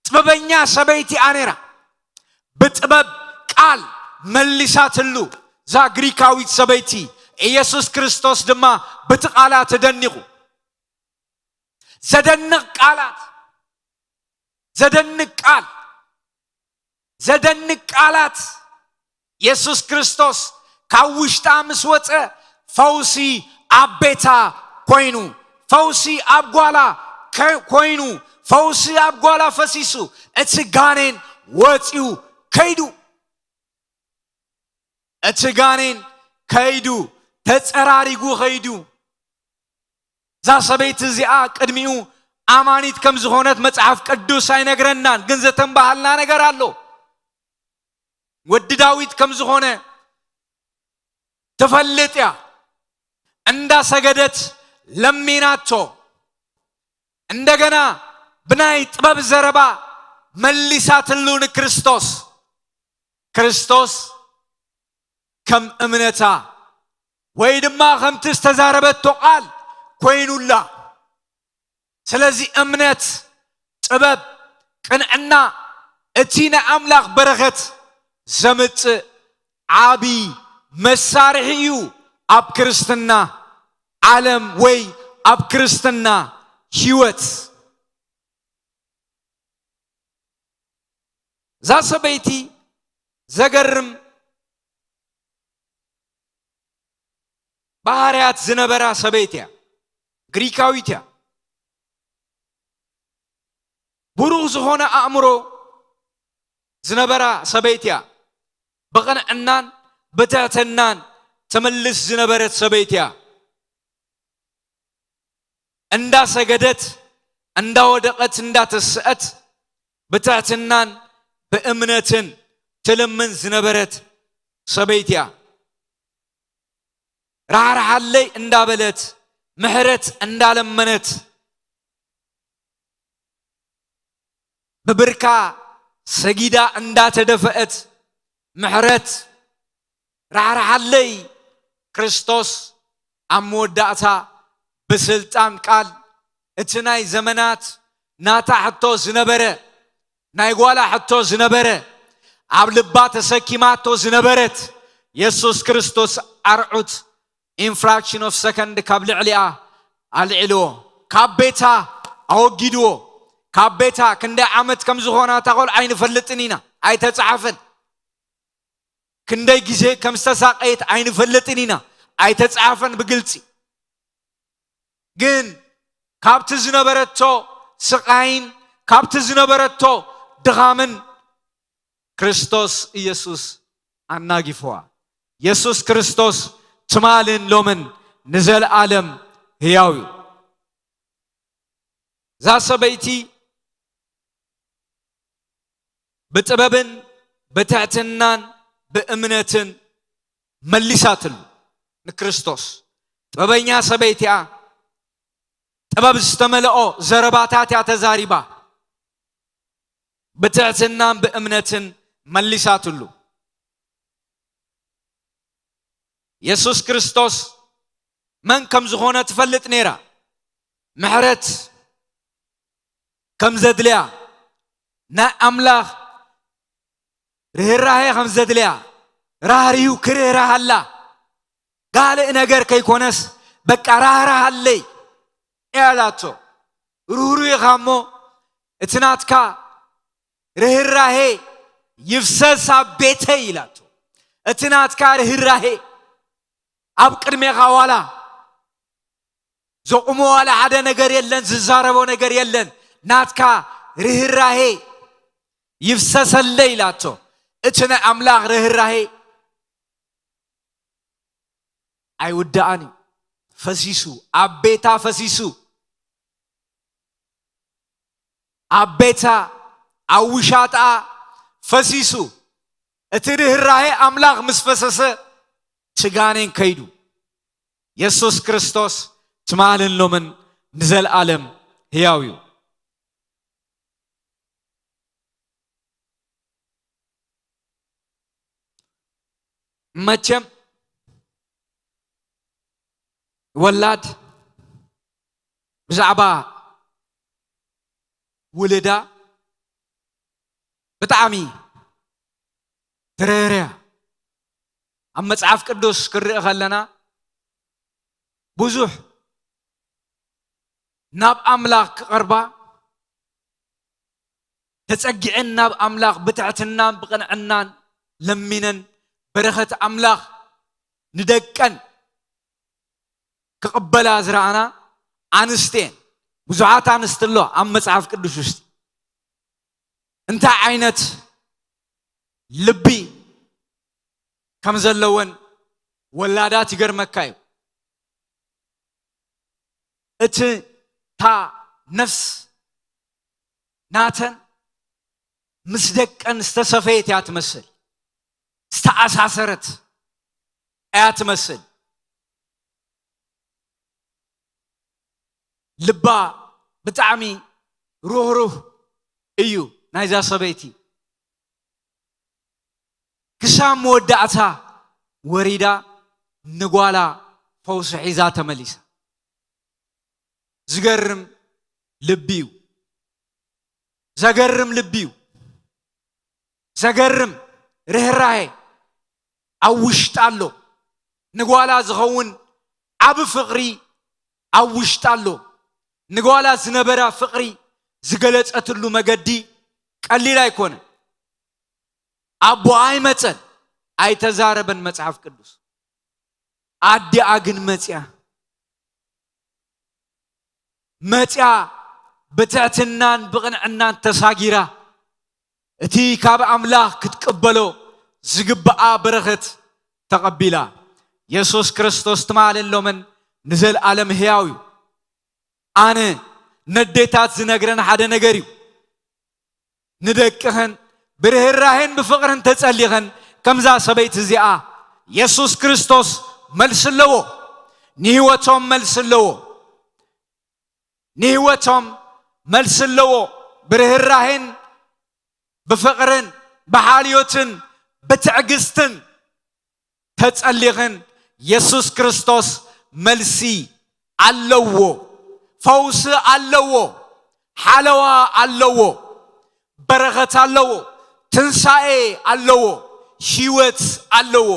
ጥበበኛ ሰበይቲ እያ ነይራ። ብጥበብ ቃል መሊሳትሉ እዛ ግሪካዊት ሰበይቲ። ኢየሱስ ክርስቶስ ድማ ብቲ ቃላ ተደኒቑ። ዘደንቕ ቃላት፣ ዘደንቕ ቃል፣ ዘደንቕ ቃላት። የሱስ ክርስቶስ ካብ ውሽጣ ምስ ወጸ፣ ፈውሲ ኣብ ቤታ ኮይኑ፣ ፈውሲ ኣብ ጓላ ከ-፣ ኮይኑ፣ ፈውሲ ኣብ ጓላ ፈሲሱ፣ እቲ ጋኔን ወጺኡ ከይዱ። እቲ ጋኔን ከይዱ፣ ተጸራሪጉ ከይዱ። እዛ ሰበይቲ እዚኣ ቅድሚኡ ኣማኒት ከም ዝኾነት መጽሓፍ ቅዱስ ኣይነግረናን፣ ግን ዘተንባሃልና ነገር ኣሎ። ወዲ ዳዊት ከም ዝኾነ ትፈልጥ እያ። እንዳሰገደት ለሚናቶ። እንደገና ብናይ ጥበብ ዘረባ መሊሳትሉ ንክርስቶስ። ክርስቶስ ከም እምነታ ወይ ድማ ከምቲ ዝተዛረበቶ ቃል ኮይኑላ። ስለዚ እምነት፣ ጥበብ፣ ቅንዕና፣ እቲ ናይ ኣምላኽ በረኸት ዘምጽእ ዓቢ መሳርሒ እዩ ኣብ ክርስትና ዓለም ወይ ኣብ ክርስትና ህይወት። እዛ ሰበይቲ ዘገርም ባህርያት ዝነበራ ሰበይቲ እያ። ግሪካዊት እያ። ብሩኽ ዝኾነ ኣእምሮ ዝነበራ ሰበይቲ እያ። ብቕንዕናን ብትሕትናን ትምልስ ዝነበረት ሰበይቲ እያ። እንዳሰገደት፣ እንዳወደቐት፣ እንዳተስአት ብትሕትናን ብእምነትን ትልምን ዝነበረት ሰበይቲ እያ። ራሕርሓለይ እንዳበለት፣ ምሕረት እንዳለመነት፣ ብብርካ ሰጊዳ እንዳተደፈአት፣ ምሕረት ራሕርሓለይ። ክርስቶስ ኣብ መወዳእታ ብስልጣን ቃል፣ እቲ ናይ ዘመናት ናታ ሕቶ ዝነበረ፣ ናይ ጓላ ሕቶ ዝነበረ፣ ኣብ ልባ ተሰኪማቶ ዝነበረት የሱስ ክርስቶስ ኣርዑት in fraction of second ካብ ልዕሊኣ ኣልዒልዎ፣ ካብ ቤታ ኣወጊድዎ። ካብ ቤታ ክንደይ ዓመት ከም ዝኾና እታ ቆልዓ ኣይንፈልጥን ኢና፣ ኣይተጻሕፈን። ክንደይ ግዜ ከም ዝተሳቐየት ኣይንፈልጥን ኢና፣ ኣይተጻሕፈን ብግልጺ። ግን ካብቲ ዝነበረቶ ስቓይን ካብቲ ዝነበረቶ ድኻምን ክርስቶስ ኢየሱስ ኣናጊፍዋ። የሱስ ክርስቶስ ትማልን ሎምን ንዘለኣለም ህያው እዩ። እዛ ሰበይቲ ብጥበብን ብትሕትናን ብእምነትን መሊሳትሉ ንክርስቶስ። ጥበበኛ ሰበይቲ እያ። ጥበብ ዝተመልኦ ዘረባታት እያ ተዛሪባ። ብትሕትናን ብእምነትን መሊሳትሉ። የሱስ ክርስቶስ መን ከም ዝኾነ ትፈልጥ ነይራ። ምሕረት ከም ዘድልያ፣ ናይ ኣምላኽ ርህራሄ ከም ዘድልያ፣ ራህሪሁ ክርህራሃላ፣ ካልእ ነገር ከይኮነስ፣ በቃ ራህራሃለይ እያ ኢላቶ። ርህሩህ ኢኻ እሞ፣ እቲ ናትካ ርህራሄ ይፍሰስ ኣብ ቤተይ ኢላቶ። እቲ ናትካ ርህራሄ ኣብ ቅድሜኻ ዋላ ዘቑሞ ዋላ ሓደ ነገር የለን፣ ዝዛረቦ ነገር የለን። ናትካ ርህራሄ ይፍሰሰለይ ኢላቶ። እቲ ናይ ኣምላኽ ርህራሄ ኣይውዳእን እዩ። ፈሲሱ፣ ኣብ ቤታ ፈሲሱ፣ ኣብ ቤታ፣ ኣብ ውሻጣ ፈሲሱ። እቲ ርህራሄ ኣምላኽ ምስ ፈሰሰ፣ እቲ ጋኔን ከይዱ። የሱስ ክርስቶስ ትማልን ሎምን ንዘለኣለም ህያው እዩ። መቸም ወላድ ብዛዕባ ውልዳ ብጣዕሚ ትርህርህ እያ። ኣብ መጽሓፍ ቅዱስ ክንርኢ ከለና፣ ብዙሕ ናብ ኣምላኽ ክቐርባ፣ ተጸጊዐን ናብ ኣምላኽ ብትሕትናን ብቕንዕናን ለሚነን፣ በረኸት ኣምላኽ ንደቀን ክቕበላ ዝረኣና ኣንስቲ እየን። ብዙሓት ኣንስቲ ኣሎ ኣብ መጽሓፍ ቅዱስ ውሽጢ። እንታይ ዓይነት ልቢ ከም ዘለወን ወላዳት ይገርመካ እዩ። እቲ፣ እታ ነፍስ ናተን ምስ ደቀን ዝተሰፈየት እያ ትመስል፣ ዝተኣሳሰረት እያ ትመስል። ልባ ብጣዕሚ ሩህሩህ እዩ ናይዛ ሰበይቲ። ክሳብ መወዳእታ ወሪዳ ንጓላ ፈውሲ ሒዛ ተመሊሳ። ዝገርም ልቢ እዩ። ዘገርም ልቢ እዩ። ዘገርም ርህራሄ ኣብ ውሽጣ ኣሎ። ንጓላ ዝኸውን ዓቢ ፍቕሪ ኣብ ውሽጣ ኣሎ። ንጓላ ዝነበራ ፍቕሪ ዝገለጸትሉ መገዲ ቀሊል ኣይኮነን። ኣቦኣ ኣይመጸን፣ ኣይተዛረበን መጽሓፍ ቅዱስ። ኣዲኣ ግን መጽያ። መጽያ ብትሕትናን ብቕንዕናን ተሳጊራ፣ እቲ ካብ ኣምላኽ ክትቅበሎ ዝግብኣ በረኸት ተቐቢላ። የሱስ ክርስቶስ ትማልን ሎምን ንዘለኣለም ህያው እዩ። ኣነ ነዴታት ዝነግረን ሓደ ነገር እዩ። ንደቅኽን ብርህራሄን ብፍቕርን ተጸሊኽን ከምዛ ሰበይቲ እዚኣ፣ የሱስ ክርስቶስ መልሲ ኣለዎ። ንህይወቶም መልሲ ኣለዎ። ንህይወቶም መልሲ ኣለዎ። ብርህራሄን ብፍቕርን ብሓልዮትን ብትዕግስትን ተጸሊኽን፣ የሱስ ክርስቶስ መልሲ ኣለዎ። ፈውሲ ኣለዎ። ሓለዋ ኣለዎ። በረኸት ኣለዎ። ትንሳኤ ኣለዎ። ህይወት ኣለዎ።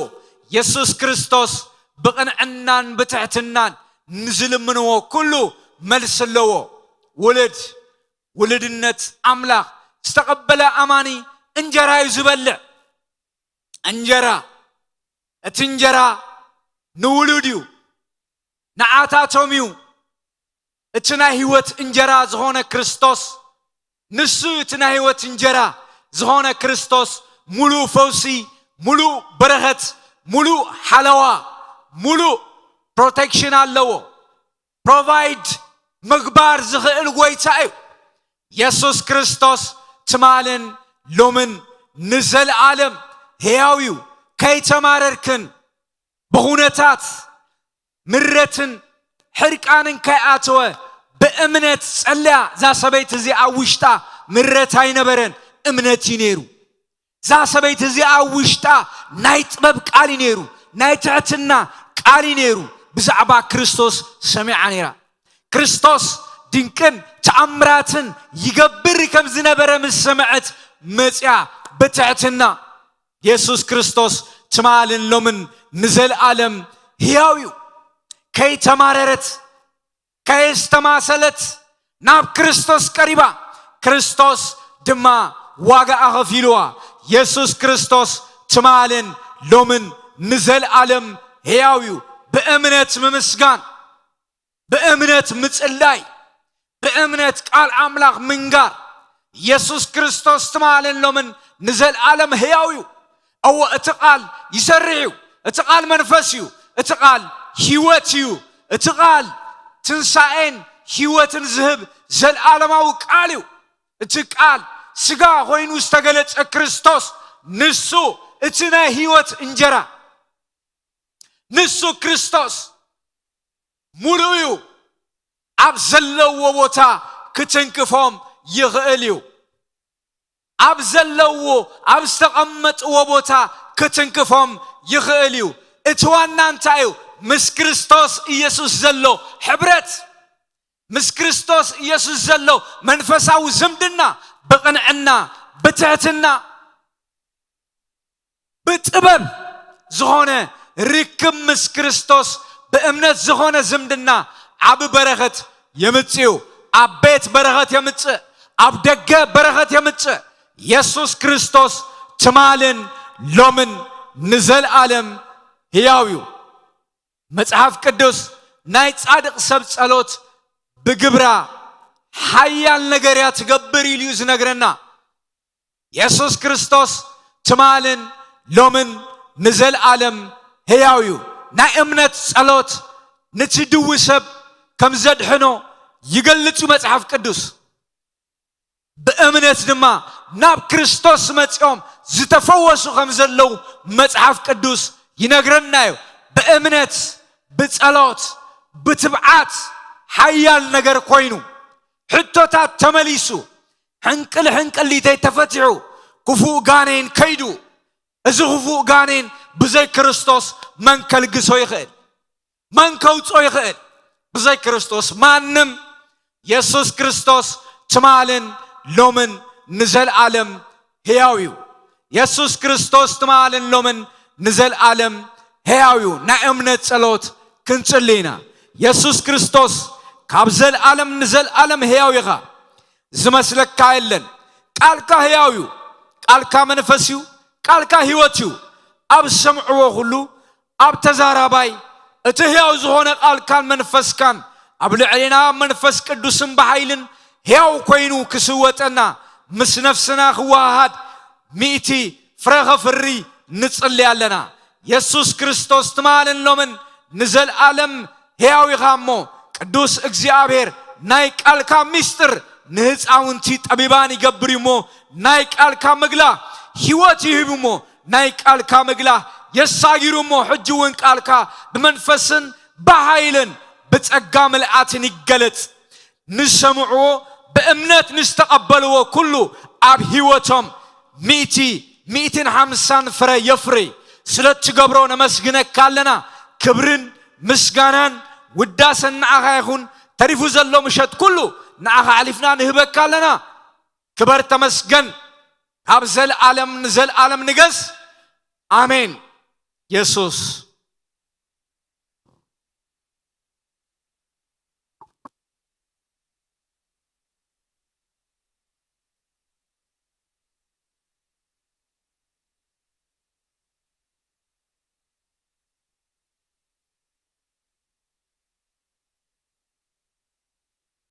የሱስ ክርስቶስ ብቕንዕናን ብትሕትናን ንዝልምንዎ ኩሉ መልሲ ኣለዎ። ውሉድ፣ ውሉድነት ኣምላኽ ዝተቐበለ ኣማኒ እንጀራ እዩ ዝበልዕ። እንጀራ፣ እቲ እንጀራ ንውሉድ እዩ፣ ንዓታቶም እዩ። እቲ ናይ ህይወት እንጀራ ዝኾነ ክርስቶስ፣ ንሱ እቲ ናይ ህይወት እንጀራ ዝኾነ ክርስቶስ፣ ሙሉእ ፈውሲ፣ ሙሉእ በረኸት፣ ሙሉእ ሓለዋ፣ ሙሉእ ፕሮቴክሽን ኣለዎ። ፕሮቫይድ ምግባር ዝኽእል ጎይታ እዩ። የሱስ ክርስቶስ ትማልን ሎምን ንዘለኣለም ህያው እዩ። ከይተማረርክን ብኹነታት ምረትን ሕርቃንን ከይኣተወ ብእምነት ጸልያ። እዛ ሰበይቲ እዚኣ ኣብ ውሽጣ ምረት ኣይነበረን፣ እምነት እዩ ነይሩ። እዛ ሰበይቲ እዚኣ ኣብ ውሽጣ ናይ ጥበብ ቃል እዩ ነይሩ፣ ናይ ትሕትና ቃል እዩ ነይሩ። ብዛዕባ ክርስቶስ ሰሚዓ ነይራ። ክርስቶስ ድንቅን ተኣምራትን ይገብር ከም ዝነበረ ምስ ሰምዐት መጽያ ብትሕትና። የሱስ ክርስቶስ ትማልን ሎምን ንዘለኣለም ህያው እዩ። ከይተማረረት፣ ከየስተማሰለት ናብ ክርስቶስ ቀሪባ፣ ክርስቶስ ድማ ዋጋ ኣኸፊልዋ። የሱስ ክርስቶስ ትማልን ሎምን ንዘለኣለም ህያው እዩ። ብእምነት ምምስጋን፣ ብእምነት ምጽላይ፣ ብእምነት ቃል ኣምላኽ ምንጋር። የሱስ ክርስቶስ ትማልን ሎምን ንዘለኣለም ህያው እዩ። እዎ፣ እቲ ቃል ይሰርሕ እዩ። እቲ ቃል መንፈስ እዩ። እቲ ቃል ህይወት እዩ። እቲ ቃል ትንሳኤን ህይወትን ዝህብ ዘለኣለማዊ ቃል እዩ። እቲ ቃል ስጋ ኮይኑ ዝተገለጸ ክርስቶስ፣ ንሱ እቲ ናይ ህይወት እንጀራ፣ ንሱ ክርስቶስ ሙሉእ እዩ። ኣብ ዘለዎ ቦታ ክትንክፎም ይኽእል እዩ። ኣብ ዘለዎ፣ ኣብ ዝተቐመጥዎ ቦታ ክትንክፎም ይኽእል እዩ። እቲ ዋና እንታይ እዩ? ምስ ክርስቶስ ኢየሱስ ዘሎ ሕብረት፣ ምስ ክርስቶስ ኢየሱስ ዘሎ መንፈሳዊ ዝምድና፣ ብቕንዕና፣ ብትሕትና፣ ብጥበብ ዝኾነ ርክብ ምስ ክርስቶስ፣ ብእምነት ዝኾነ ዝምድና ዓቢ በረኸት የምጽእ እዩ። ኣብ ቤት በረኸት የምጽእ፣ ኣብ ደገ በረኸት የምጽእ። የሱስ ክርስቶስ ትማልን ሎምን ንዘለኣለም ህያው እዩ። መጽሓፍ ቅዱስ ናይ ጻድቕ ሰብ ጸሎት ብግብራ ሓያል ነገር እያ ትገብር ኢሉ እዩ ዝነግረና። የሱስ ክርስቶስ ትማልን ሎምን ንዘለኣለም ህያው እዩ። ናይ እምነት ጸሎት ነቲ ድዊ ሰብ ከም ዘድሕኖ ይገልጽ እዩ መጽሓፍ ቅዱስ። ብእምነት ድማ ናብ ክርስቶስ መጺኦም ዝተፈወሱ ከም ዘለዉ መጽሓፍ ቅዱስ ይነግረና እዩ። ብእምነት፣ ብጸሎት፣ ብትብዓት ሓያል ነገር ኮይኑ፣ ሕቶታት ተመሊሱ፣ ሕንቅል ሕንቅሊተይ ተፈቲሑ፣ ክፉእ ጋኔን ከይዱ። እዚ ክፉእ ጋኔን ብዘይ ክርስቶስ መን ከልግሶ ይኽእል? መን ከውጽኦ ይኽእል? ብዘይ ክርስቶስ ማንም። የሱስ ክርስቶስ ትማልን ሎምን ንዘለኣለም ህያው እዩ። የሱስ ክርስቶስ ትማልን ሎምን ንዘለኣለም ህያው እዩ። ናይ እምነት ጸሎት ክንጽሊ ኢና። የሱስ ክርስቶስ ካብ ዘለኣለም ንዘለኣለም ህያው ኢኻ። ዝመስለካ የለን። ቃልካ ህያው እዩ። ቃልካ መንፈስ እዩ። ቃልካ ህይወት እዩ። ኣብ ዝሰምዕዎ ኩሉ፣ ኣብ ተዛራባይ፣ እቲ ህያው ዝኾነ ቃልካን መንፈስካን ኣብ ልዕሌና መንፈስ ቅዱስን ብሓይልን ህያው ኮይኑ ክስወጠና፣ ምስ ነፍስና ክወሃሃድ፣ ሚእቲ ፍረ ከፍሪ ንጽሊ ኣለና። የሱስ ክርስቶስ ትማልን ሎምን ንዘልኣለም ሕያው ኢኻ እሞ፣ ቅዱስ እግዚኣብሔር ናይ ቃልካ ምስጢር ንህፃውንቲ ጠቢባን ይገብር እዩ እሞ፣ ናይ ቃልካ ምግላ ህይወት ይህብ እሞ፣ ናይ ቃልካ ምግላ የሳጊሩ እሞ፣ ሕጂ እውን ቃልካ ብመንፈስን ብሓይልን ብጸጋ ምልኣትን ይገለጽ። ንሰምዕዎ ብእምነት ንዝተቐበልዎ ኩሉ ኣብ ህይወቶም ሚእቲ፣ ሚእትን ሓምሳን ፍረ የፍሪ። ስለ እትገብሮ ነመስግነካ ኣለና። ክብርን ምስጋናን ውዳሰን ንዓኻ ይኹን። ተሪፉ ዘሎ ምሸት ኩሉ ንዓኻ ኣሕሊፍና ንህበካ ኣለና። ክበር ተመስገን። ካብ ዘልኣለም ንዘልኣለም ንገስ። ኣሜን። የሱስ